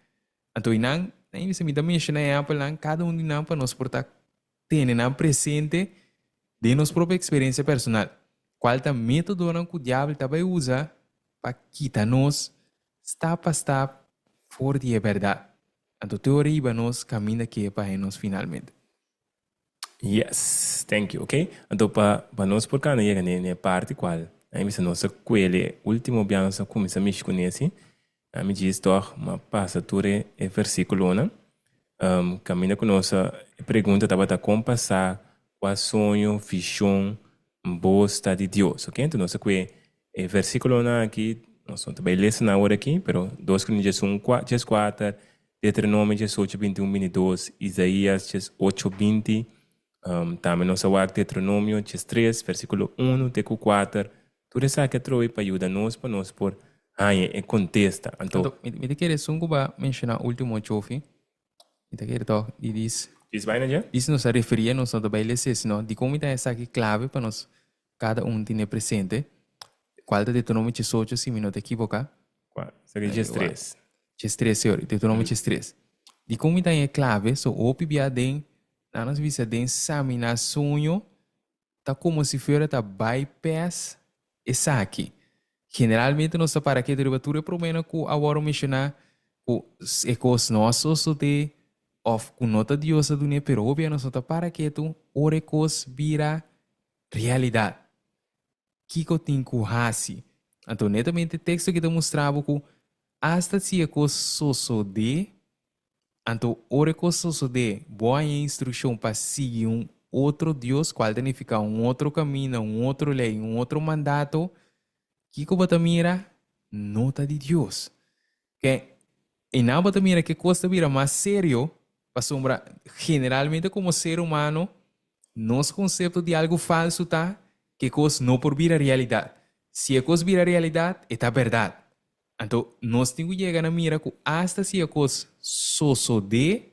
Speaker 2: Anto i nan, nan bisa, mi ta menshoná e ehèmpelnan, kada un di nan pa nos por ta tene nan presente den nos propio eksperensia personal. Kual ta métodonan ku diabel ta bai usa pa kita nos stap pa stap for di e bèrdat? Anto te ora hiba nos kaminda ke pa haña nos finalmente.
Speaker 3: Yes, thank you. Ok, anto pa pa nos por kana yega ne ne parti kual a mi bisa nos a kuele ultimo bia nos a kuminsa mishi ku nesi, a mi djis tòg m'a pasa tur e e versikulonan. Kaminda ku nos a e pregunta tabata kon pa sa kua soño, vishon, Bos ta di Dios. Ok, enton nos a kue e versikulonan aki, nos no ta bai lesa nan awor aki, pero dos Korintios djes un kua djes kuater, Deuteronomio djes ocho binti un binti dos, Isaías djes ocho binti, tambe nos a wak Deuteronomio djes tres versikulo unu te ku kuater. Tur esaki a trobe pa yuda nos pa nos por haña e kontesta. Anto.
Speaker 2: Anto, mi ta kere esun ku bo a menshoná último, Chofi, Mi ta kere tòg di dis.
Speaker 3: Dis bai na dje?
Speaker 2: Dis nos a referí nos no ta bai lesa sino dikon mi ta esaki klave pa nos kada un tene presente, kual ta Deuteronomio diesocho si mi no ta ekiboká.
Speaker 3: Kua? Esaki diestres.
Speaker 2: Diestres, señor. Deuteronomio diestres. Dikon mi ta haña e klave? So hopi bia den, nan nos bisa den saminá soño Ta komo si fuera ta bypass esaki. Generalmente nos ta para ketu riba tur e problema ku a wòrdu menshoná ku e kos no a sosodé òf ku no ta Dios a dun'é, pero hopi a nos no ta para ketu ora e kos bira realidat. Kiko tin ku hasi? Anto netamente e teksto aki ta mustra bo ku asta si e kos sosodé, Anto ora e kos sosodé, bo haña instrukshon pa sigui un otro dios, kual ta nifiká un otro kaminda, un otro lei, un otro mandato, kiko bo ta mira? No ta di Dios. Ke? Einan bo ta mira ke kos ta bira mas serio, pasobra generalmente komo ser humano nos konsepto di algu falsu ta ke kos no por bira realidat. Si e kos bira realidat, e ta bèrdat. Anto nos tin ku yega na mira ku asta si e kos sosodé,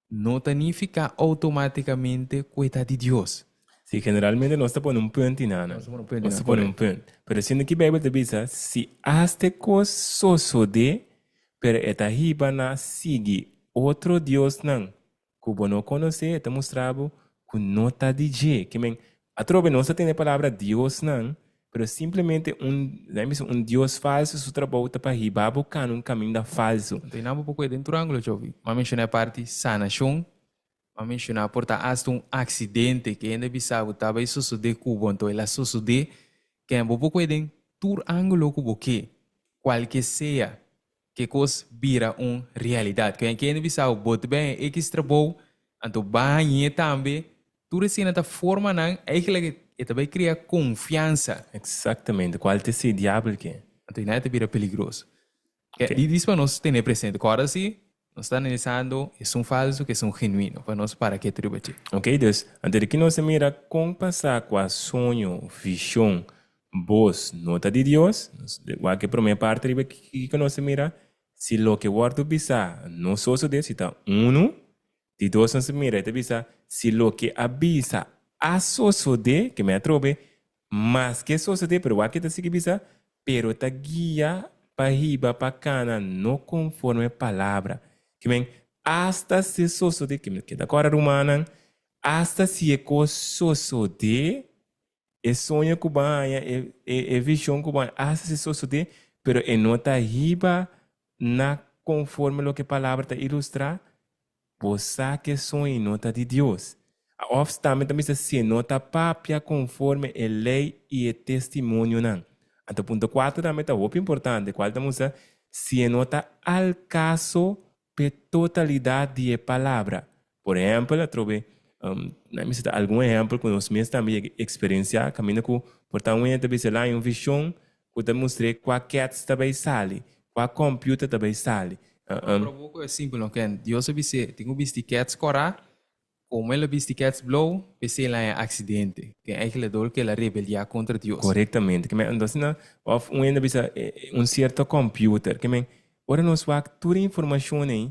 Speaker 2: no ta nifiká outomátikamente ku e ta di Dios.
Speaker 3: Sí, generalmente nos ta pone un punt i nana.
Speaker 2: Nos ta pone un punt i
Speaker 3: Nos ta pone un punt. Pero siendo ki Bijbel ta bisa, si asta e kos sosodé, pero e ta hiba na sigui otro diosnan ku bo no konosé, e ta mustra bo ku no ta di dje. Ke men, atrobe nos ta tene e palabra diosnan, pero simplemente un, laga mi bisa, un dios falsu su trabou ta pa hiba bo kana un kaminda falsu.
Speaker 2: Anto i nan bo por kohe den tur ángulo, Jovi. M'a menshoná e parti sanashon, m'a menshoná por ta asta un aksidente ke hende bisa bo ta bai sosodé ku bo, anto el a sosodé. Ken bo por kohe den tur ángulo ku bo ke, kualke sea. Ke kos bira un realidat. Ku hende bisa bo, bo ta bai haña ekis trabou, anto ba hañ'é tambe. Tur esina ta forma nan, eigenlijk e ta bai kria konfiansa.
Speaker 3: Eksaktamente, kual ta esei diabel ke?
Speaker 2: Anto einan e ta bira peligroso. Ke di dis pa nos tene presente. Kòrda si nos ta analisando esun falsu ku esun genuino, pa nos para ketu riba dje.
Speaker 3: Ok, dus, anto di ki nos a mira kon pasá kua soño, vishon, Bos no ta di Dios? Nos wak e promé parti riba kiko nos a mira, si loke wòrdu bisá no sosodé, si ta unu. Di dos nos a mira, e ta bisa, si loke a bisa a sosodé, ke mi atrobe, maske sosodé, pero wak e ta sigui bisa, pero ta guia pa hiba pa kana no konforme palabra. Ke men, asta si sosodé, ke mi keda kòrda rumannan, asta si e kos sosodé, E soño ku bo a haña, e e vishon ku bo a haña, asta si sosodé, pero e no ta hiba na konforme loke palabra ta ilustrá, bo sa ku e soño no ta di Dios. Òf tambe ta bisa si e no ta papia konforme e lei i e testimonionan. Anto punto kuater tambe ta hopi importante, kual ta mustra si e no ta al kaso p'e totalidat di e palabra. Por ehèmpel, atrobe, nan mester ta algun ehèmpel ku nos mes tambe yega eksperensiá, kaminda ku por ta un hende ta bisa el haña un vishon ku ta mustr'é kua kèts ta bai sali, kua kòmpiuter ta bai sali.
Speaker 2: Pero bo ku e simpel no ken. Dios a bis'é, tin ku bisti kèts kòrá Como el a bisti kets blou, p'esei el haña accidente, ken eigenlijk dor ku el a rebeldiá kontra Dios.
Speaker 3: Korektamente. Ke men anto asina, òf un hende a bisa un sierto kòmpiuter. Ke men, ora nos wak tur e informashon ei,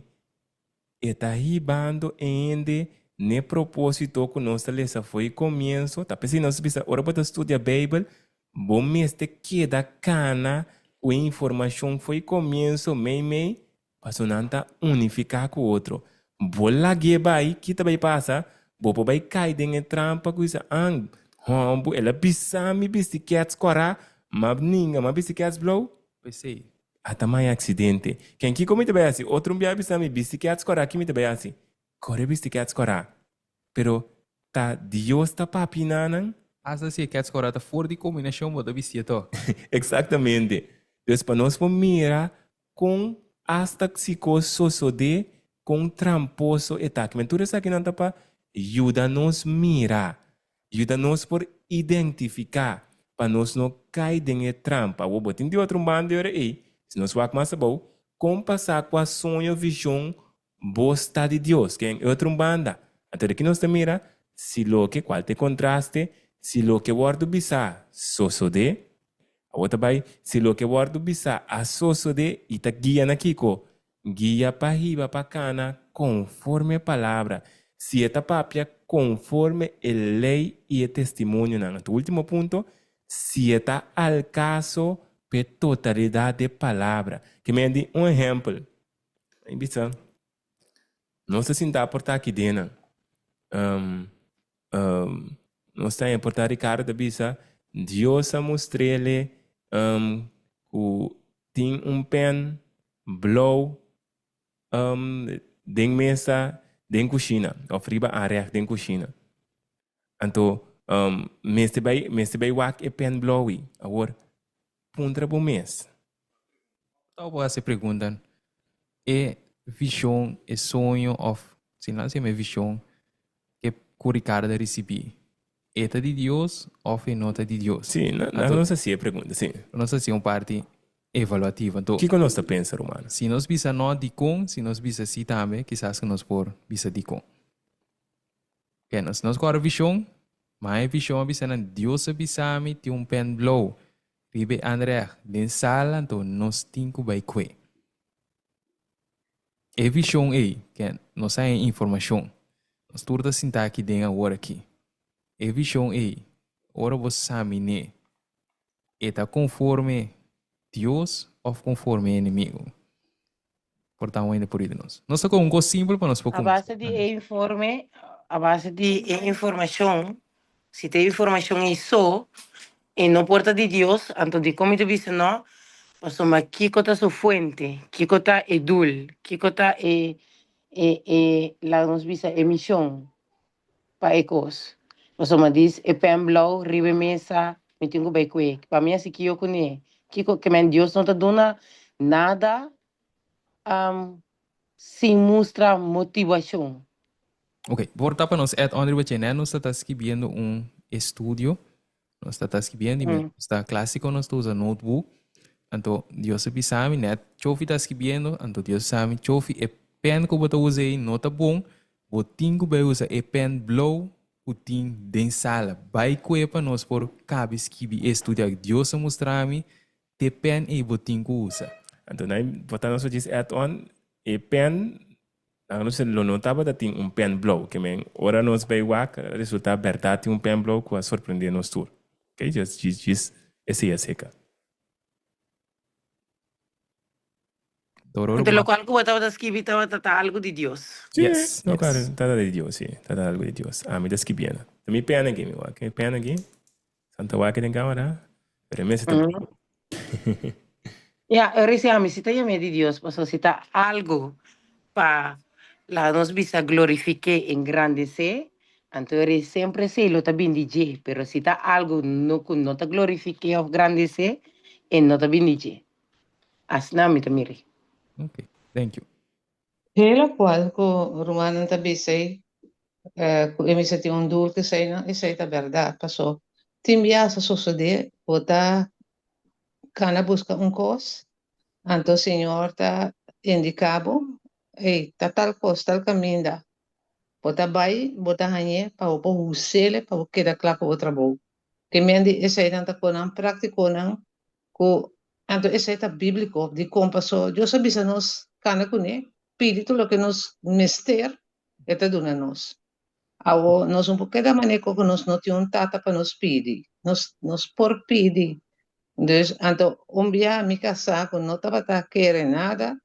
Speaker 3: e ta hibando e hende n'e propósito ku nos ta lesa for e komienso. Ta p'esei nos ta bisa, ora bo ta studia Beibel, bo mester keda kana ku e informashon for e komienso meimei Paso nan ta unifiká ku otro. Bo lag'é bai, ki ta bai pasa? Bo por bai kai den e trampa ku bisa, An, hòmbu, el a bisa mi bisti kèts kòrá, m'a ninga, m'a bisti kèts blou.
Speaker 2: P'esei.
Speaker 3: A ta mai aksidente. Ken kiko mi ta bai hasi? Otro un bia a bisa mi bisti kèts kòrá, ki mi ta bai hasi? Kore bisti kèts kòrá. Pero ta Dios ta papia na nan?
Speaker 2: Asta si e kèts kòrá ta for di kombinashon, bo ta bistié tòg.
Speaker 3: Eksaktamente. Dus pa nos por mira Kon asta si kos sosodé, kon tramposo e ta. Kimen tur esakinan ta pa yuda nos mira, yuda nos por identifiká, pa nos no kai den e trampa. Awor bo tin di otro un banda di ora ei, si nos wak mas abou, kon pasá kua soño, vishon bo sta di Dios? Ken e otro un banda? Anto di ki nos ta mira si loke, kual ta e kontraste, si loke wòrdu bisá sosodé, Awor ta bai, si loke wòrdu bisá a sosodé i ta guia na kiko? Guia pa hiba pa kana konforme e palabra, si e ta papia konforme e lei i e testimonionan. Anto último punto, si e ta al kaso p'e totalidat di e palabra. Ke men di un ehèmpel, mi bisa, nos ta sintá por ta aki den nan. Nos ta importá Ricardo ta bisa, Dios a mustr'ele ku tin un pen blou den mesa den kushina òf riba arègt den kushina. Anto mester bai mester bai wak e pen blou ei. Awor puntra bo mes.
Speaker 2: Tau bo hasi pregunta, e vision, e soño of si nan sema e vision ke ku Ricardo a ricibi, e ta di Dios of e no ta di Dios?
Speaker 3: Sí, nan nos hasi e pregunta, sí.
Speaker 2: Nos hasi un parti. Evaluativo. Anto.
Speaker 3: Kiko nos ta pensa, rumannan?
Speaker 2: Si nos bisa no, dikon? Si nos bisa si tambe, kisas ku nos por bisa dikon. Oke, nos nos kòrda vishon, ma e vishon a bisa nan, Dios a bisa mi tin un pen blou riba e anrèg den sala, anto nos tin ku bai kue. E vishon ei, ke nos a haña informashon, nos tur ta sinta aki den awor aki. E vishon ei, ora bo samin'é, E ta konforme Dios òf konforme e enemigu? Por ta un hende por yuda nos. Nos ta kon un kos simpel pa nos por
Speaker 6: A
Speaker 2: kuminsá.
Speaker 6: base di e informe, a base di e informashon, si ta e informashon ei so, e no por ta di Dios, anto dikon mi ta bisa no? Pasobra kiko ta su fuente? Kiko ta e doel? Kiko ta e, e, e, laga nos bisa e mishon? pa e kos. Pasobra dis e pen blou riba e mesa, mi tin ku bai kue. Pa mi hasi kio kuné? Kiko ke men Dios no ta duna nada sin mustra motivashon.
Speaker 2: Ok, por ta pa nos add on riba dje, nos ta ta skibiendo un estudio, nos ta ta skibiendo y nos ta clásico nos ta usa notebook, anto Dios a bisa mi net Chofi ta skibiendo, anto Dios a bisa mi Chofi e pen ku bo ta usa ei no ta bon, Bo tin ku bai usa e pen blou ku tin den sala. Bai kue pa nos por kabe skibi e studio aki. Dios a mustra mi te pen ei bo tin ku usa.
Speaker 3: Anto nan bo ta nos djis add on e pen nan nos lo no tabata tin un pen blou ke men ora nos bai wak a resulta berdad tin un pen blou ku a sorprende nos tur. Ok djis djis esei a seka.
Speaker 6: Anto lokual ku bo tabata skibi tabata ta algu di Dios.
Speaker 3: Sí, yes, lokual yes. Tabata di Dios, sí, tabata algu di Dios. Ami ta skibiendo. Ta mi pena aki, mi wak. Mi pena aki. Santa wak den kamera. Pero mester ta.
Speaker 6: Ja, ora si ami si ta yam'é di Dios, pasobra si ta algu pa laga nos bisa glorifik'é, engrandes'é, anto ora semper esei lo ta bin di dje, pero si ta algu no ku no ta glorifik'é òf grandes'é, e no ta bin di dje. Asina mi ta mir'é.
Speaker 2: Ok, thank you.
Speaker 7: E lokual ku rumannan ta bisa ei, ku e mester tin un doel ku eseinan, esei ta bèrdat. Paso tin biaha sa sosodé bo ta kana buska un kos, anto Señor ta indiká bo, ei, ta tal kos, tal kaminda. Bo ta bai, bo ta hañ'é pa bo por hus'é pa bo keda kla ku bo trabou. Ke men di eseinan ta konan práktikonan ku anto esei ta bíbliko. Dikon? Pasobra Dios a bisa nos kana kuné, pidi tur loke nos mester, e ta duna nos. Awor, nos no por keda manera ku nos no tin un tata pa nos pidi. Nos, nos por pidi. Dus, anto un bia mi kasá ku no tabata kere nada,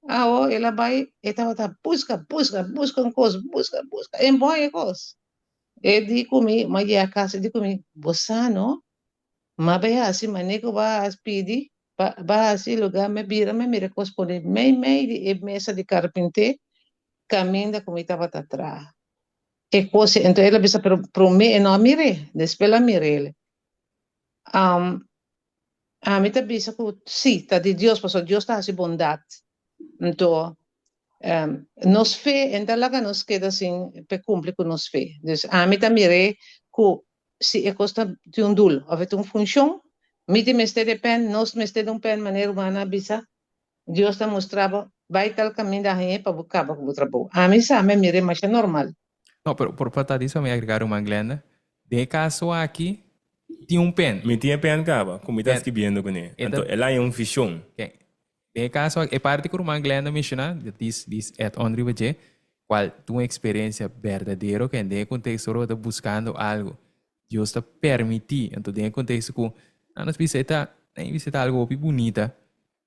Speaker 7: awor el a bai, e tabata buska, buska, buska un kos, buska, buska, e no haña e kos. E di ku mi, mi a yega kas, e di ku mi, Bo sa no, M'a bai hasi manera ku bo a pidi, ba hasi lugá mi a bira mi a mira kos pone mei mei di e mesa di karpinté kaminda ku mi tabata traha. E kos ei, enton el a bisa pero promé e no a mir'é, despues el a mir'é. Ami ta bisa ku sí, ta di Dios pasobra Dios ta hasi bondat. Anto nos fe e no ta laga nos keda sin pa e kumpli ku nos fe. Dus ami ta mir'é ku Si e kos ta tin un doel of e tin un funshon, mi tin mester di e pèn, nos mester di un pèn, manera Ruman a bisa, Dios ta mustra bo, bai tal kaminda hañ'é pa bo kaba ku bo trabou. Ami sa, mi a mir'é masha normal.
Speaker 2: No, pero por falta di eso mi agrega Ruman Glenda, den e kaso aki tin un pèn.
Speaker 3: Mi tin e pèn kaba ku mi ta skibiendo kuné. Anto el haña un vishon.
Speaker 2: Den e kaso aki, e parti ku ruman Glenda menshoná, dis dis add on riba dje, kual ta un eksperensia berdadero ku den e konteksto ora bo ta buskando algu, Dios ta permití. Anto den e konteksto ku nan nos bisa e ta, nan bisa e ta algu hopi bunita,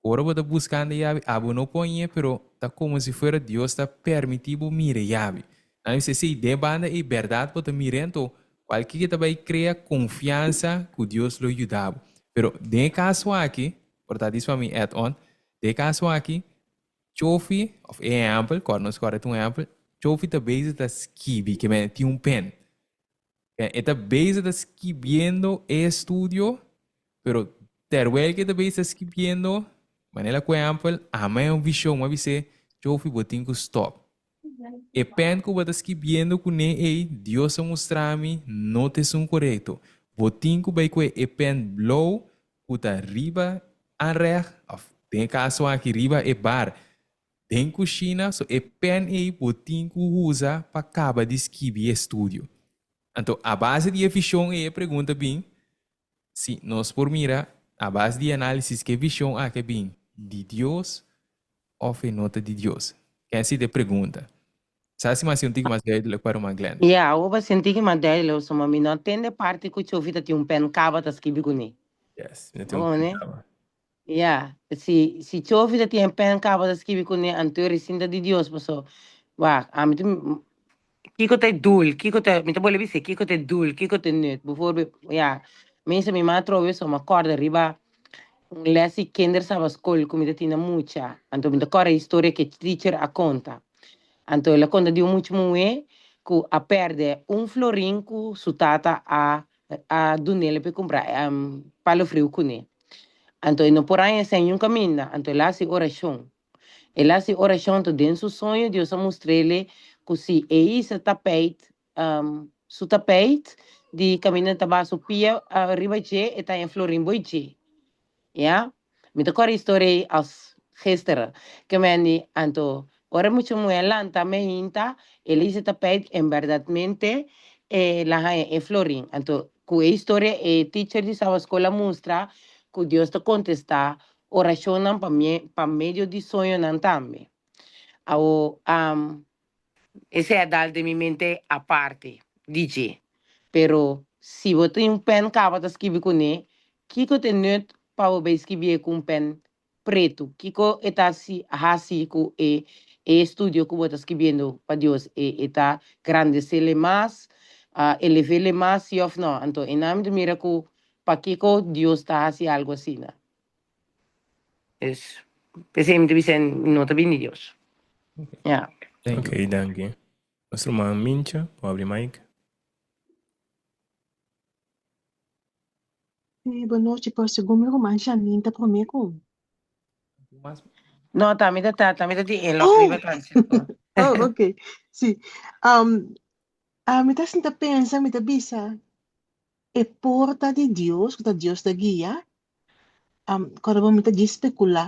Speaker 2: ora bo ta buskando e yabi, abo no por hañ'é, pero ta komo si fuera Dios ta permití bo mira e yabi. Nan bisa sí, den e banda ei bèrdat bo ta mir'é, anto kualke ke ta bai krea konfiansa ku Dios lo yuda bo. Pero den e kaso aki, Por ta dis pa mi add on, den e kaso aki, Chofi, of e ehèmpel, kòrda nos kòrda ta un ehèmpel, Chofi ta bezig ta skibi, ke men tin un pen. E ta bezig ta skibiendo e estudio, pero terwijl ke e ta bezig ta skibiendo, manera ku ehèmpel, ama e un vishon, mi a bis'é, Chofi bo tin ku stòp. E pen ku bo ta skibiendo kuné ei, Dios a mustra mi, no ta esun korekto. Bo tin ku bai kue e pen blou ku ta riba. aanrecht, of den e kaso aki riba e bar den kushina, so e pen ei bo tin ku usa pa kaba di skibi e estudio. Anto a base di e vishon ei e pregunta bin, si nos por mira a base di e análisis ku e vishon aki a bin di Dios òf e no ta di Dios. Ken si ta e pregunta. Sa si mas un tiki mas duidelijk pa ruman Glenn.
Speaker 6: Ya, awor pa sinti ki mas duidelijk pasobra mi no a tende parti ku Chofi ta tin un pen kaba ta skibi kuné.
Speaker 3: Yes, mi ta tin un pen kaba.
Speaker 6: Ya, si si Chofi ta tin e pen kaba ta skibi kuné anto e resinta di Dios paso wak ami ta kiko ta e doel kiko ta mi ta bolbe bisa kiko ta e doel kiko ta e nut bijvoorbeeld ya mester mi mama trobe so mi a kòrda riba un les di kindersabbatschool ku mi ta tin na mucha anto mi ta kòrda e historia ku e teacher a konta. Anto el a konta di un mucha muhé ku a pèrdè un florin ku su tata a a dun'el pa e kumpra palo friu kuné. Anto e no por haña esei niun kaminda, anto el a hasi orashon. El a hasi orashon, anto den su soño Dios a mustr'el ku si e hisa tapeit su tapeit di kaminda ta baha su pia riba dje, e ta haña florin boi dje. Ya, mi ta kòrda e historia ei as gisteren. Ke men di, anto, ora e mucha muhé lanta meinta, el a hisa tapijt, en bèrdatmente el a haña e florin. Anto, ku e historia e teacher di sabaskol a mustra ku Dios ta kontestá orashonnan pa pa medio di soñonan tambe. Awo, Esei a dal den mi mente aparte di dje. Pero si bo tin un pen kaba ta skibi kuné, kiko ta e nut pa bo bai skibié ku un pen pretu? Kiko e ta hasi ku e e estudio ku bo ta skibiendo pa Dios? E e ta grandesele mas, elevele mas, si òf nò? Anto e nan mi ta mira ku pakiko Dios ta hasi algu asina. Es p'esei mi ta bisa no ta bini Dios. Ya.
Speaker 2: Thank
Speaker 3: Ok,
Speaker 2: you.
Speaker 3: danki. Nos ruman Mincha, por abri mic.
Speaker 4: Sí, bon nochi, pero segun mi ruman Janine ta promé ku mi.
Speaker 2: Mas
Speaker 6: No, ta mi ta ta, ta mi ta tin inlog
Speaker 4: Oh!
Speaker 6: riba Francisco.
Speaker 4: Oh, ok. Sí. Um, ami ta sinta pensa, mi ta bisa, e por ta di Dios, ku ta Dios ta guia, Kòrda bo mi ta djis spekulá,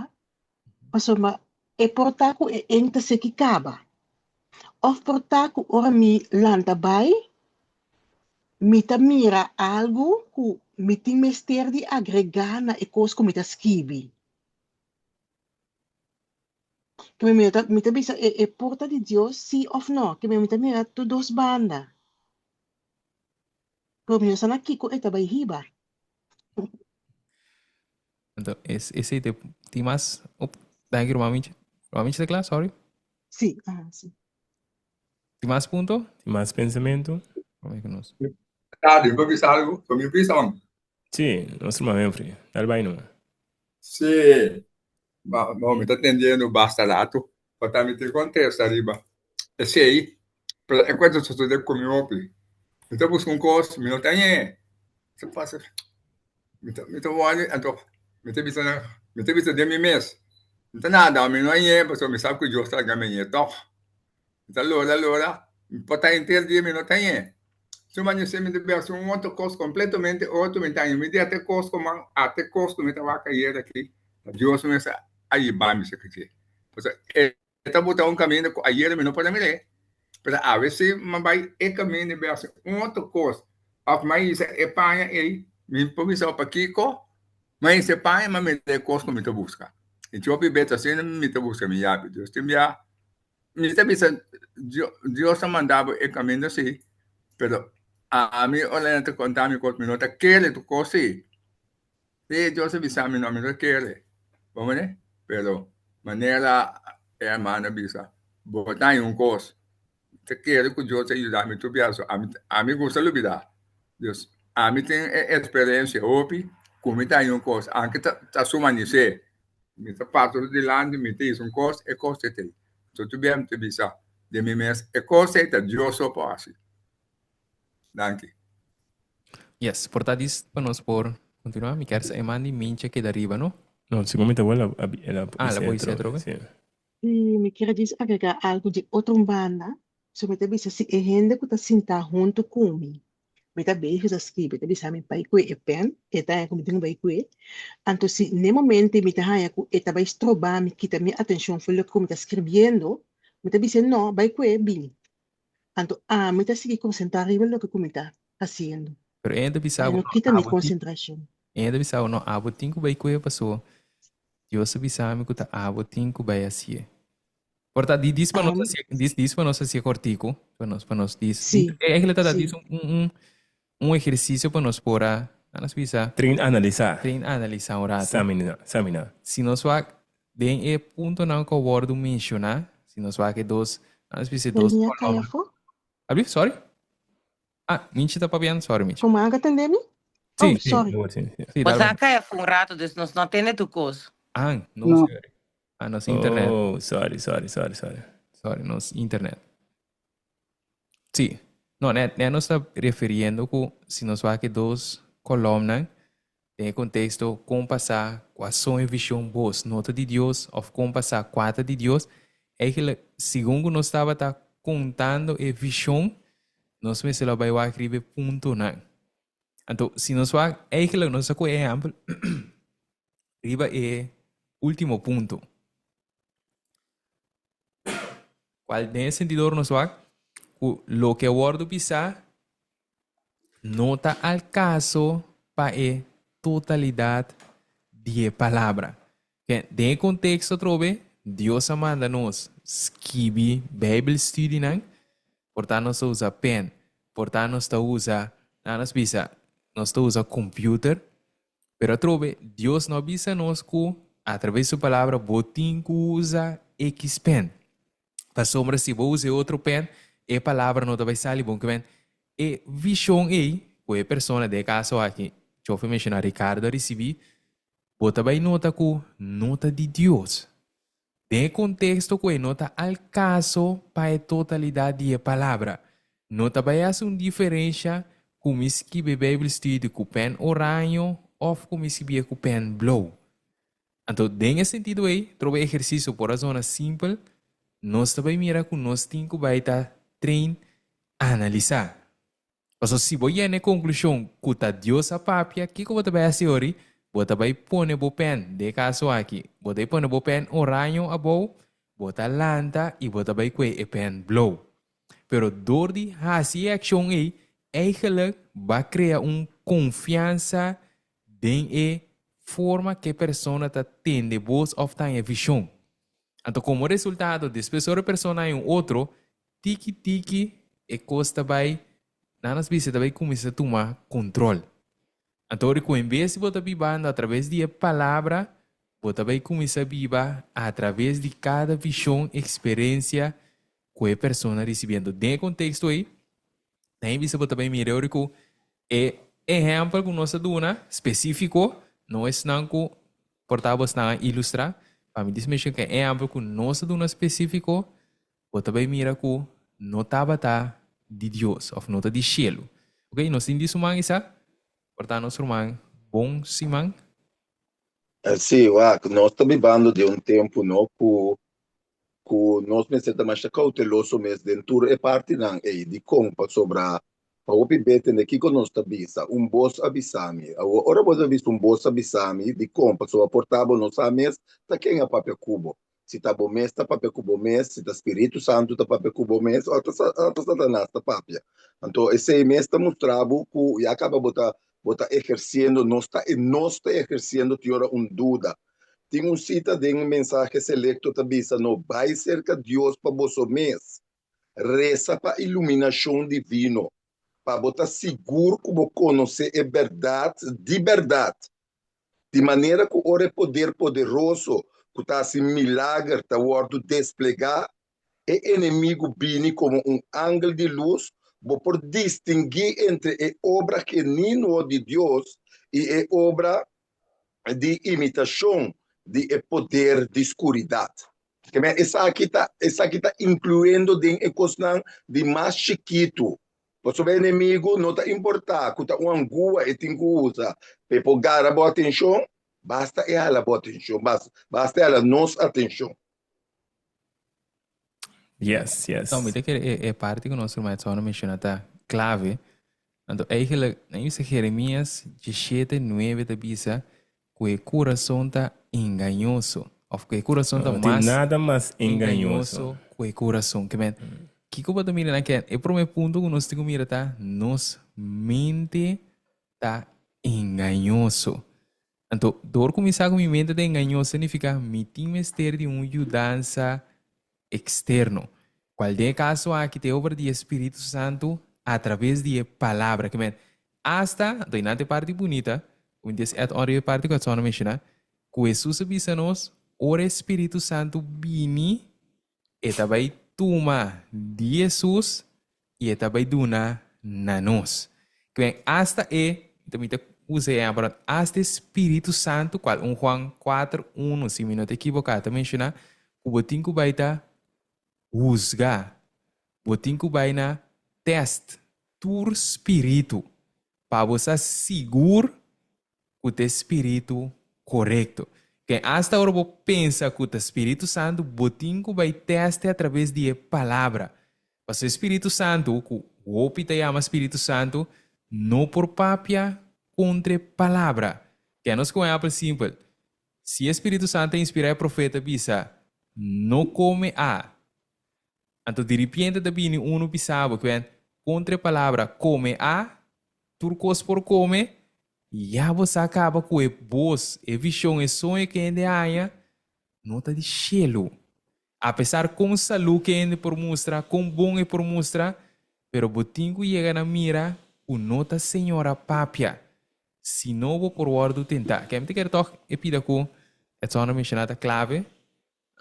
Speaker 4: pasobra e por ta ku e en ta seki kaba. Òf por ta ku ora mi lanta bai, mi ta mira algu ku mi tin mester di agregá na e kos ku mi ta skibi. Ke mi ta mi ta bisa e por ta di Dios sí òf nò, ke mi ta mira tur dos banda. Pero mi no sa na kiko e ta bai hiba.
Speaker 2: Anto es esei te tin mas op danki ruman Michi. Ruman Michi ta kla? Sorry.
Speaker 4: Sí, aha, sí.
Speaker 2: Tin mas punto?
Speaker 3: Tin mas pensamentu?
Speaker 2: Prome ku nos.
Speaker 9: Tardi, mi por bisa algu? Por mi bisa man?
Speaker 3: Sí, nos ruman Humphrey. Dal bai numa.
Speaker 9: Sí, ma ma mi ta tendiendo basta rato pa ta mi tin contesta riba esey, pero e cuento sosode cu mi hopi. Mi ta busca un cos, mi no ta hañ'e. Ta pasa, mi ta mi ta wòrdu, anto mi ta bisa nan, mi ta bisa den mi mes, mi ta nada, mi no hañ'e pasobra mi sa cu Dios ta laga mi hañ'e tòg. Mi ta lora lora, mi por ta henter dia mi no ta hañ'e. Su manera mi ta bes un otro kos kompletamente otro, mi ta haña mi di ate kos ku man ate kos ku mi ta wak ayer aki, ta Dios mes a yiba mi seki dje. Pasobra e ta buta un kaminda ku ayer mi no por a mir'é, pero awe si mi bai e kaminda i bes un otro kos, òf mi a hisa e paña ei, mi por bisa pakiko mi a hisa e paña, mi a mira e kos ku mi ta buska. I hopi bes asina mi ta buska mi yabi. Dios tin bia Mi ta bisa, Dios a manda bo e kaminda si, pero ami ora nan ta konta mi kos, mi no ta kere tur kos si. Si Dios a bisa mi, no, mi no ta kere. Bo mira? Pero manera e hermano a bisa, bo ta haña un kos, mi ta kere ku Dios a yuda mi tur biaha, so ami gusta lubida. Dios, ami tin e eksperensia hopi ku mi ta haña un kos, anke ta sumanisé. Mi ta pasa su dilanti, mi ta hisa un kos, e kos ta tei. Anto tur bia mi ta bisa den mi mes, e kos ei ta Dios so por hasi. Danki.
Speaker 2: Yes, por ta dis pa nos por continua. Mi kier sa e man di Mincha keda riba, no?
Speaker 3: No, segun mi ta wou el a el a
Speaker 2: Ah, el a
Speaker 3: bis'é
Speaker 2: por bis'é
Speaker 3: atrobe,
Speaker 2: atrobe?
Speaker 3: sí.
Speaker 4: Sí, mi kier djis agregá algu di otro un banda. So mi ta bisa si e hende ku ta sintá huntu ku mi. Mi ta bezig ta skibi, ta bisa mi bai kue e pen, e ta haña ku mi tin ku bai kue. Anto si n'e momento mi ta haña ku e ta bai stroba mi, kita mi atenshon for loke ku mi ta skirbiendo, mi ta bis'é no, bai kue, bini. Anto ami ta sigui konsentrá riba loke ku mi ta hasiendo,
Speaker 2: Pero e ta bisa
Speaker 4: pa e
Speaker 2: bo
Speaker 4: no
Speaker 2: no
Speaker 4: kita mi
Speaker 2: abo tin,
Speaker 4: konsentrashon.
Speaker 2: e ta bisa bo no abo tin ku bai kue paso Dios a bisa mi ku ta abo tin ku bai hasié. Por ta di dis pa nos hasié, dis dis pa nos hasié kortiku, pa nos pa nos dis.
Speaker 4: Sí,
Speaker 2: Eigenlijk ta
Speaker 4: sí.
Speaker 2: dis un un un un ehersisio pa nos por a, nos bisa.
Speaker 3: Train analisá.
Speaker 2: Train analisá un rato.
Speaker 3: Saminá, saminá.
Speaker 2: Si nos wak den e puntonan ku a wòrdu menshoná, si nos wak e dos, nos bisa e dos
Speaker 4: Liña kai
Speaker 2: kolòmnan.
Speaker 4: afó?
Speaker 2: Abri, sorry. Ah, Michi ta papiando, sorry Michi.
Speaker 4: Como a tende mi?
Speaker 2: Sí,
Speaker 4: Oh,
Speaker 3: Sí,
Speaker 4: sorry.
Speaker 3: no, sí, sí.
Speaker 2: sí,
Speaker 6: Bo
Speaker 2: dale.
Speaker 6: sa kai afó un rato, dus nos no tende tu kos.
Speaker 2: Ah, no,
Speaker 5: No.
Speaker 2: sorry. Ah, nos internet.
Speaker 3: Oh, sorry, sorry, sorry, sorry.
Speaker 2: Sorry, nos internet. Sí. No, net, net nos ta refiriendo ku si nos wak e dos kolomnan den e konteksto kon pasá kua soño, vishon, bos no ta di Dios òf kon pasá kua ta di Dios, eigenlijk segun ku nos tabata kontando e vishon, nos mester lo bai wak riba e puntonan. Anto, si nos wak, eigenlijk nos ta ku e ehèmpel riba e último punto. Cual den e sentido nos wak cu loke a wordo bisa no ta al caso pa e totalidad di e palabra. Ke den e contexto atrobe Dios a manda nos skibi Bijbelstudienan, por ta nos ta usa pen, por ta nos ta usa, nos bisa, nos ta usa computer, Pero atrobe, Dios no a bisa nos ku atraves di su Palabra bo tin ku usa ekis pen. Pasobra si bo usa e otro pen, e palabra no ta bai sali bon. Kimen, e vishon ei ku e persona, den e kaso aki, Joffrey menshoná Ricardo a risibí, bo ta bai nota ku no ta di Dios. Den e konteksto ku e no ta al kaso pa e totalidat di e palabra, no ta bai hasi un diferensha ku mi skibi e Bijbelstudie ku pèn oraño òf ku mi skibié ku pèn blou. Anto, den e sentido ei, troba e ehersisio por a zona simpel, nos ta bai mira ku nos tin ku bai ta train analisá. Pasobra si bo yena e konklushon ku ta Dios a papia, kiko bo ta bai hasi ori? Bo ta bai pone bo pèn, den e kaso aki, bo ta bai pone bo pèn oraño abou, bo ta lanta i bo ta bai kue e pèn blou. Pero dor di hasi e akshon ei, eigenlijk bo a krea un konfiansa den e forma ku e persona ta tende bos òf ta haña vishon. Anto komo resultado, despues ora e persona haña un otro, Tiki tiki e kos ta bai, nan nos bisa ta bai kuminsá tuma kontrol. Anto ora ku en bes di bo ta bibando atraves di e palabra, bo ta bai kuminsá biba atraves di kada vishon, eksperensia ku e persona risibiendo. Den e konteksto ei, nan e bisa bo ta bai mira ora ku e ehèmpel ku nos a duna spesífiko, no esnan ku por ta bosnan a ilustrá, pa mi dis menshon ku e ehèmpel ku nos a duna spesífiko, Bo ta bai mira ku no tabata di Dios òf no ta di shelu. Ok, nos tin di su man Isaac? Por ta nos ruman bon siman.
Speaker 10: Sí, wak, nos ta bibando den un tempu no ku ku nos mester ta masha kouteloso mes den tur e partinan ei. Dikon? Pasobra pa hopi be tende kiko nos ta bisa. Un bos a bisa mi. Awor, ora bo ta bisa un bos a bisa mi, dikon? Pasobra por ta bo no sa mes ta ken a papia ku bo. Si ta bo mes ta papia ku bo mes, si ta Spiritu Santu ta papia ku bo mes, òf ta òf ta Satanas ta papia. Anto esei mes ta mustra bo ku ya kaba bo ta bo ta ehersiendo, nos ta nos ta ehersiendo tin ora un duda. Tin un sita den Mensahe Selekto ta bisa, No bai serka Dios pa boso mes, resa pa iluminashon divino, pa bo ta sigur ku bo konosé e bèrdat di bèrdat. Di manera ku ora e poder poderoso ku ta hasi milager ta wòrdu desplegá, e enemigu bini komo un angel di lus, bo por distinguí entre e obra genuino di Dios i e obra di imitashon di e poder di skuridat. Esaki ta esaki ta inkluyendo den e kosnan di mas chikitu. Pasobra e enemigu no ta importá ku ta un angua e tin ku usa pa e por gara bo atenshon, basta e hala bo atenshon, basta e hala nos atenshon.
Speaker 3: Yes, yes.
Speaker 2: No, mi ta kere e, e parti ku nos ruman Edson a menshona ta klave. Anto eigenlijk, nan bisa Jeremias 17, 9 ta bisa ku e kurason ta engañoso. Of ku e kurason ta
Speaker 3: No tin
Speaker 2: mas
Speaker 3: nada mas engañoso.
Speaker 2: engañoso ku e kurason. Ke men, kiko bo ta mira nan ke? E promé punto ku nos tin ku mira ta nos mente ta engañoso. Anto, dor ku mi sa ku mi mente ta engañoso significa mi tin mester di un yudansa externo, cual den e caso aki ta e obra di e Spiritu Santu a traves di e Palabra. Ke men, hasta, anto einan ta e parti bunita, ku mi des add on riba e parti ku Edson a menciona, ku Hesus a bisa nos, ora e Spiritu Santu bini, e ta bai tuma di Hesus i e ta bai duna na nos. Ke men, hasta e, mi ta usa e ehempel, hasta e Spiritu Santu, cual un Juan 4, 1, si mi no ta ekiboká, ta menciona, ku bo tin ku bai ta husga, bo tin ku bai na tèst tur spiritu pa bo sa sigur ku ta e spiritu korekto. Ken asta ora bo pensa ku ta spiritu santu, bo tin ku bai tèst e atraves di e palabra. Pasobra e spiritu santu, ku hopi ta yama spiritu santu, no por papia kontra e palabra. Ken nos ku un ehèmpel simpel. Si e Spiritu Santu a inspirá e profeta bisa, No kome a. Anto diripiente ta bini unu bisa bo, kwen, kontra e palabra kome a, tur kos por kome, ya bo sa kaba ku e bos, e vishon, e soño ku hende haña, no ta di shelu. Apesar kon salú ku hende por mustra, kon bon e por mustra, pero bo tin ku yega na mira ku no ta Señor a papia. Si no bo por wòrdu tentá. Kèm ta kere tòg e pida ku Edson a menshoná ta klave?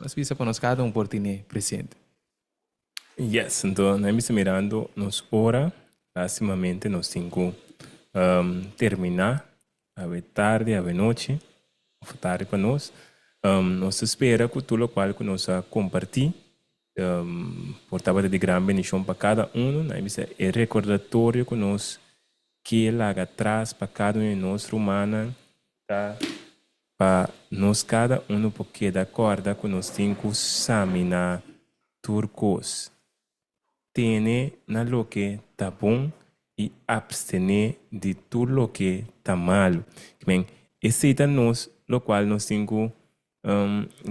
Speaker 2: Nos bisa pa nos kada un por tene presente.
Speaker 3: Yes, anto nan bisa mirando nos ora, lastimamente nos tin ku terminá awe tardi, awe nochi, òf tardi pa nos. Nos ta spera ku tur lokual ku nos a kompartí por tabata di gran bendishon pa kada unu. Nan bisa e rekordatorio ku nos Ke laga tras pa kada un di nos rumannan ta pa nos kada unu por keda kòrda ku nos tin ku saminá tur kos, tene na loke ta bon i apstené di tur loke ta malu. Men, esei ta nos lokual nos tin ku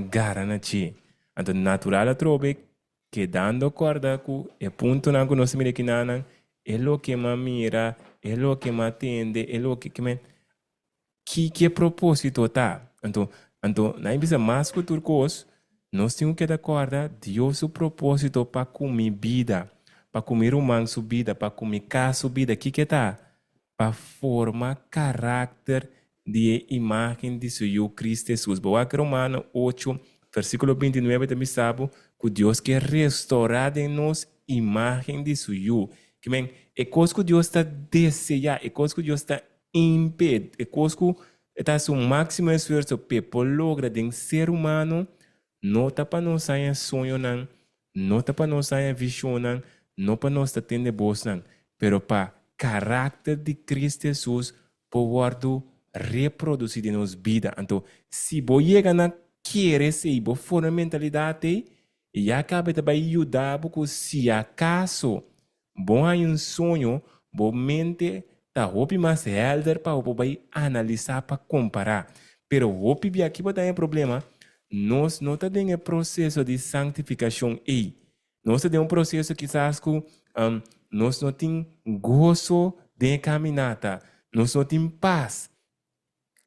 Speaker 3: gara na dje. Anto natural atrobe Kedando kòrda ku e puntonan ku nos a mira kinanan, e loke m'a mira, e loke m'a tende, e loke ke men, ki ki e propósito ta? Anto, anto nan a bisa mas ku tur kos, nos tin ku keda kòrda Dios su propósito pa ku mi bida, pa ku mi ruman su bida, pa ku mi kas su bida, kiko e ta? Pa forma karakter di e imágen di su Yu Cristo Hesus. Bo wak Romano ocho, versíkulo bintinuebe ta bisa bo ku Dios ke restourá den nos imágen di su Yu. Ke men, e kos ku Dios ta deseá, e kos ku Dios ta imped, e kos ku e ta hasi un máksimo esfuerso p'e por logra den ser humano, no ta pa nos haña soñonan, No ta pa nos haña vishonnan, no pa nos ta tende bosnan, pero pa karakter di Cristo Hesus por wòrdu reprodusí den nos bida. Anto, si bo yega na kere esei, bo forma e mentalidat ei, ya kaba e ta bai yuda bo ku si akaso Bo haña un soño, bo mente ta hopi mas helder pa bo por bai analisá pa kompará. Pero hopi bia ki bo ta haña problema, nos no ta den e proseso di sanktifikashon ei. Nos ta den un proseso kisas ku nos no tin goso den e kaminata, nos no tin pas.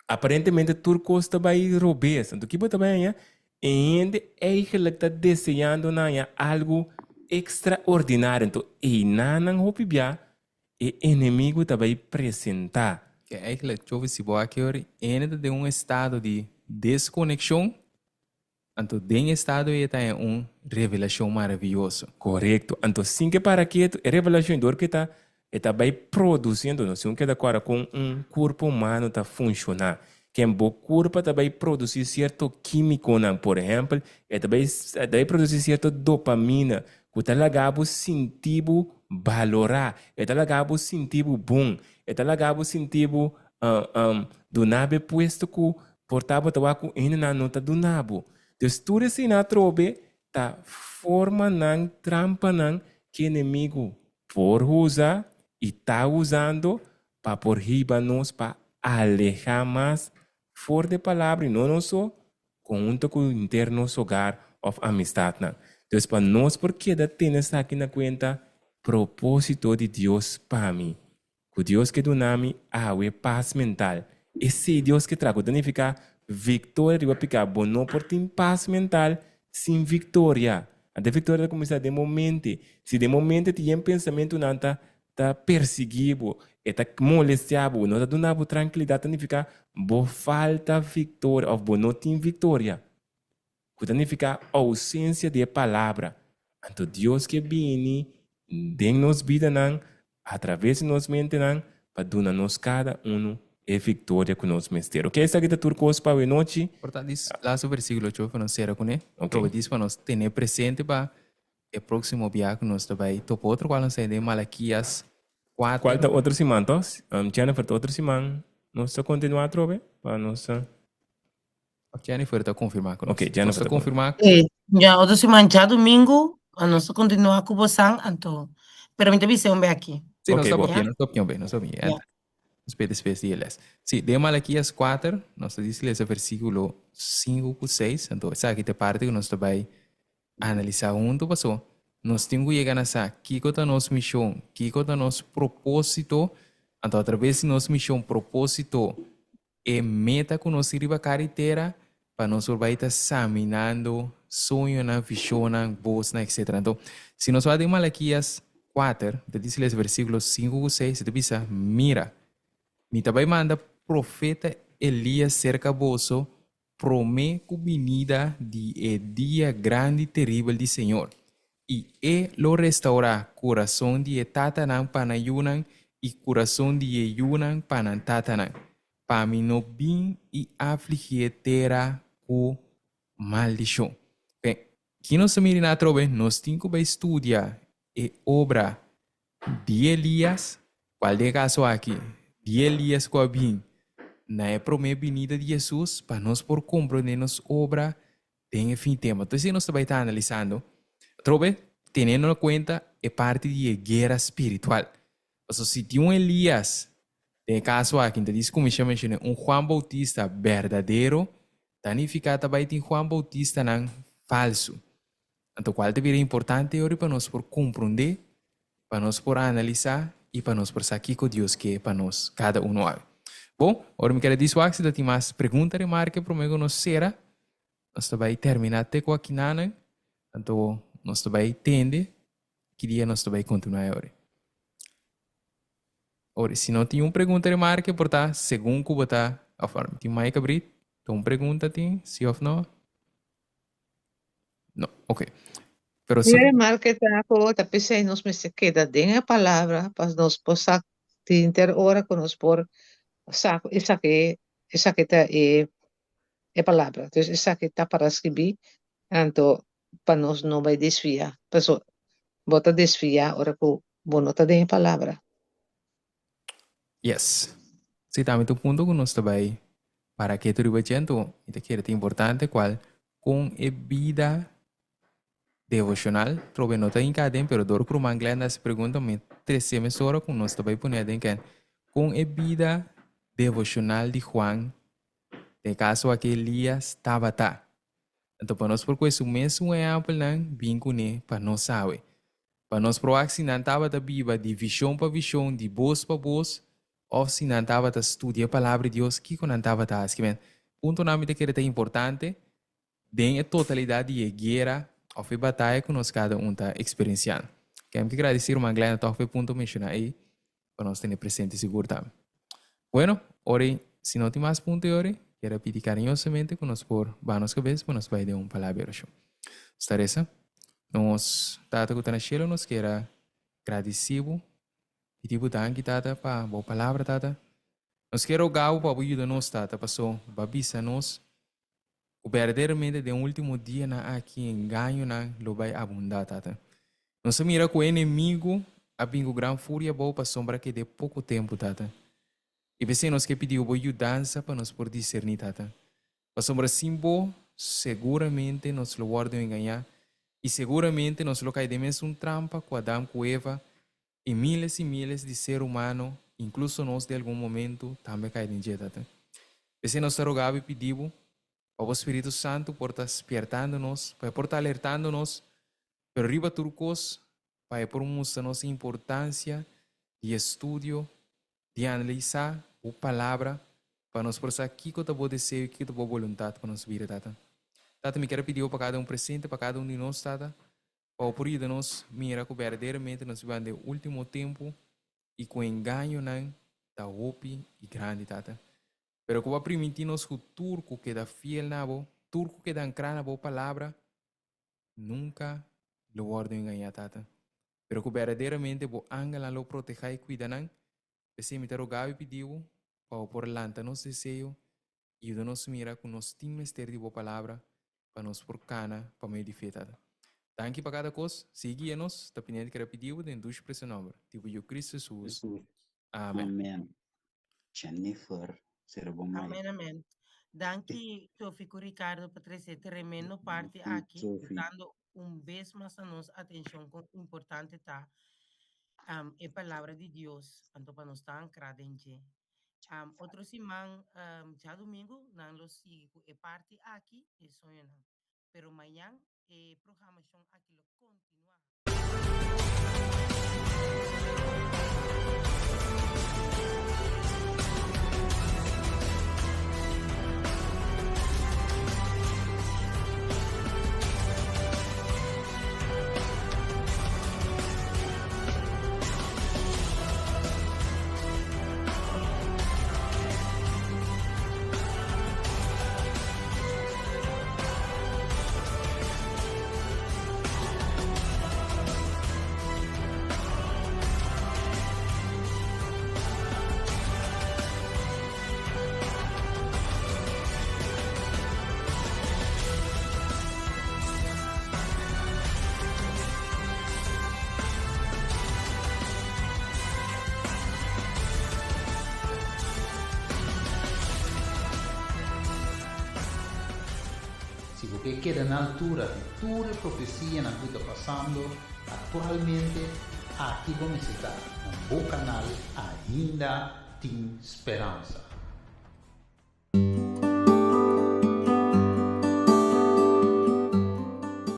Speaker 3: Aparentemente tur kos ta bai robes. Anto ki bo ta bai haña? E hende eigenlijk ta deseando na haña algu ekstraordinario. Anto einanan hopi bia e enemigu ta bai presentá.
Speaker 2: Ke eigenlijk Jovi si bo a kere hende ta den un estado di deskonekshon Anto den e estado ei e ta haña un revelashon maravioso.
Speaker 3: Korekto. Anto sin ke para ketu, e revelashon ei dor ke ta e ta bai produsiendo, no? Si un keda kòrda kon un kurpo humano ta funshoná, ken bo kurpa ta bai produsí sierto kímikonan, por ehèmpel, e ta bai e ta bai produsí sierto dopamina ku ta laga bo sinti bo balorá, e ta laga bo sinti bo bon, e ta laga bo sinti bo duna bo e puesto ku Por ta bo ta wak ku hendenan no ta duna bo. Dus tur esina atrobe ta formanan, trampanan ku enemigu por usa. i ta usando pa por hiba nos pa alehá mas for di e Palabra i no nos so, konhunto ku henter nos hogar òf amistatnan. Dus pa nos por keda tene esaki na kuenta, propósito di Dios pa mi, ku Dios ke duna mi awe pas mental. Esei Dios ke traha, ku ta nifiká viktoria riba piká. Bo no por tin pas mental sin viktoria. Anto e viktoria ta kuminsá den bo mente. Si den bo mente tin yen pensamentunan ta ta persiguí bo, e ta molestiá bo, no ta duna bo trankilidat, ta nifiká bo falta viktoria òf bo no tin viktoria, ku ta nifiká ousensia di e palabra. Anto Dios ke bini den nos bidanan, atraves di nos mentenan, pa duna nos kada unu e viktoria ku nos mester. Oke, esaki ta tur kos pa awenochi.
Speaker 2: Por ta dis laatste versíkulo cho pa nos sera kuné. Oke. Dis pa nos tene presente pa E próksimo bia ku nos ta bai topa otro kual nos ta den Malakias 4.
Speaker 3: Kual ta otro siman tos? Jennifer ta otro siman nos ta kontinuá atrobe pa nos ta.
Speaker 2: Ok Jennifer ta konfirmá ku nos.
Speaker 3: Ok Jennifer
Speaker 2: ta konfirmá.
Speaker 6: E ya otro siman djadumingu nos ta kontinuá ku bosan anto pero mi ta bisa un be aki.
Speaker 2: Si nos ta papia nos ta papia un be nos ta papia. Nos p'e despues di e les. Si den Malakias 4 nos ta disi lesa versíkulo 5 ku 6 anto esaki ta e parti ku nos ta bai Analisá huntu paso nos tin ku yega na sa kiko ta nos mishon, kiko ta nos propósito, anto atraves di nos mishon, propósito, e meta ku nos tin riba kara i tera pa nos por bai ta saminando soñonan, vishonnan, bosnan, etcetera. Anto, si nos wak den Malakias kuater, ta dici les versíkulo sinku ku seis, e ta bisa, Mira, mi ta bai manda profeta Elias serka boso promé ku binida di e dia grandi teribel di Señor, i E lo restaurá kurason di e tatanan pa nan yunan i kurason di e yunan pa nan tatanan, pa Mi no bin i afligí e tera ku maldishon. Pen, ki nos ta mira atrobe? Nos tin ku bai studia e obra Di Elías, cual den e caso aki, di Elías cu a bin na e prome binida di Jesus pa nos por comprende nos obra den e fin tempo. Entonces nos ta bay ta analisando atrobe teniendo na cuenta e parti di e guera spiritual. Pasobra si tin un Elías, den e caso aki, ta dici cu mi a menciona, un Juan Bautista berdadero, ta nifica ta bay tin Juan Bautistanan falso. Anto kual ta bira importante ora pa nos por komprondé, pa nos por analisá i pa nos por sa kiko Dios ke pa nos kada uno awe. Bon, ora mi kere di swak si ta tin mas pregunta, remarke promé ku nos sera. Nos ta bai terminá te ku akinanan, anto nos ta bai tende ki dia nos ta bai kontinuá e ora. Ora, si no tin un pregunta, remarke, por ta segun ku bo ta, òf mi tin mic abrí, ta un pregunta tin, si òf no? No, ok. Pero
Speaker 7: Mi
Speaker 2: si.
Speaker 7: remarke ta ku ta p'esei nos mester keda den e palabra pa nos por sa tin ter ora ku nos por sa ku esaki esaki ta e e palabra. Dus esaki ta para skibí anto pa nos no bai desviá. Paso bo ta desviá ora ku bo no ta den e palabra.
Speaker 2: Yes. Si tambe ta un punto ku nos ta bai para ketu riba dje anto mi ta kere ta importante kual kon e bida devoshonal trobe no ta hinka aden pero dor ku ruman Glenda hasi pregunta mi trese mesora ku nos ta bai pone aden ken kon e bida devoshonal di Juan den e kaso aki Elias tabata. Anto pa nos por kohe su mesun ehèmpelnan bin kuné pa nos awe. Pa nos por wak si nan tabata biba di vishon pa vishon, di bos pa bos, òf si nan tabata studia e Palabra di Dios, kiko nan tabata hasi. Kimen puntonan mi ta kere ta importante den e totalidat di e guera òf e bataya ku nos kada un ta eksperensiando. Ken mi ke gradisí ruman Glenda tòg pa e punto menshoná ei, pa nos tene presente sigur tambe. Bueno, ora ei, si no tin mas punto e ora ei, kier a pidi kariñosamente ku nos por baha nos kabes pa nos bai den un palabra di orashon. Nos ta resa, Nos Tata ku ta na shelu, nos kier a gradisí bo, pidi bo danki, Tata, pa bo palabra, Tata. Nos kier roga bo pa bo yuda nos, Tata, paso bo a bisa nos Ku berdaderamente den último dianan aki engañonan lo bai abundá, Tata. Nos a mira ku e enemigu a bin ku gran furia abou pasobra ked'é poko tempu, Tata. I p'esei nos ke pidiu bo yudansa pa nos por diserní, Tata. Pasobra sin bo, seguramente nos lo wòrdu engañá i seguramente nos lo kai den mesun trampa ku Adam ku Eva. I miles i miles di ser humano, inkluso nos den algun momentu, tambe a kai den dje, Tata. P'esei nos ta roga bo i pidi bo pa bo Spiritu Santu por ta spiertando nos, pa e por ta alertando nos, pero riba tur kos, pa e por mustra nos e importansia di estudio, di analisá bo Palabra, pa nos por sa kiko ta bo deseo i kiko ta bo boluntat pa nos bida, Tata. Tata, mi kier a pidi bo pa kada un presente, pa kada un di nos, Tata, Pa bo por yuda nos mira ku berdaderamente nos biba den e último tempu i ku engañonan ta hopi i grandi, Tata. Pero ku bo a primintí nos ku tur ku keda fiel na bo, tur ku keda ankrá na bo palabra, nunka lo wòrdu engañá, Tata. Pero ku berdaderamente bo angelnan lo protehá i kuida nan. P'esei mi ta rogá bo i pidi bo pa bo por lanta nos deseo Yuda nos mira ku nos tin mester di bo palabra pa nos por kana pa medio di fe, Tata. Danki pa kada kos. Sigui guia nos, ta piniel kere pidi bo den dushi precio nomber di bo Yu Cristo Jesus.
Speaker 11: Jesus.
Speaker 2: Amen.
Speaker 11: Amen. Jennifer, sera bo mai.
Speaker 6: Amen, amen. Danki Sophie ku Ricardo pa trese e tremendo parti
Speaker 11: Danki
Speaker 6: aki,
Speaker 11: Sophie.
Speaker 6: dando un bes mas na nos atencion kon importante ta um, e palabra di Dios, anto pa nos ta ancra den dje. Um, otro siman, um, djadumingu, nan lo sigui ku e parti aki, e soñonan. Pero mañan e programashon aki lo kontinuá.
Speaker 1: Si bo ke keda na altura di tur e profesianan ku ta pasando aktualmente, aki bo mester ta na bo kanal Ainda Tin Speransa.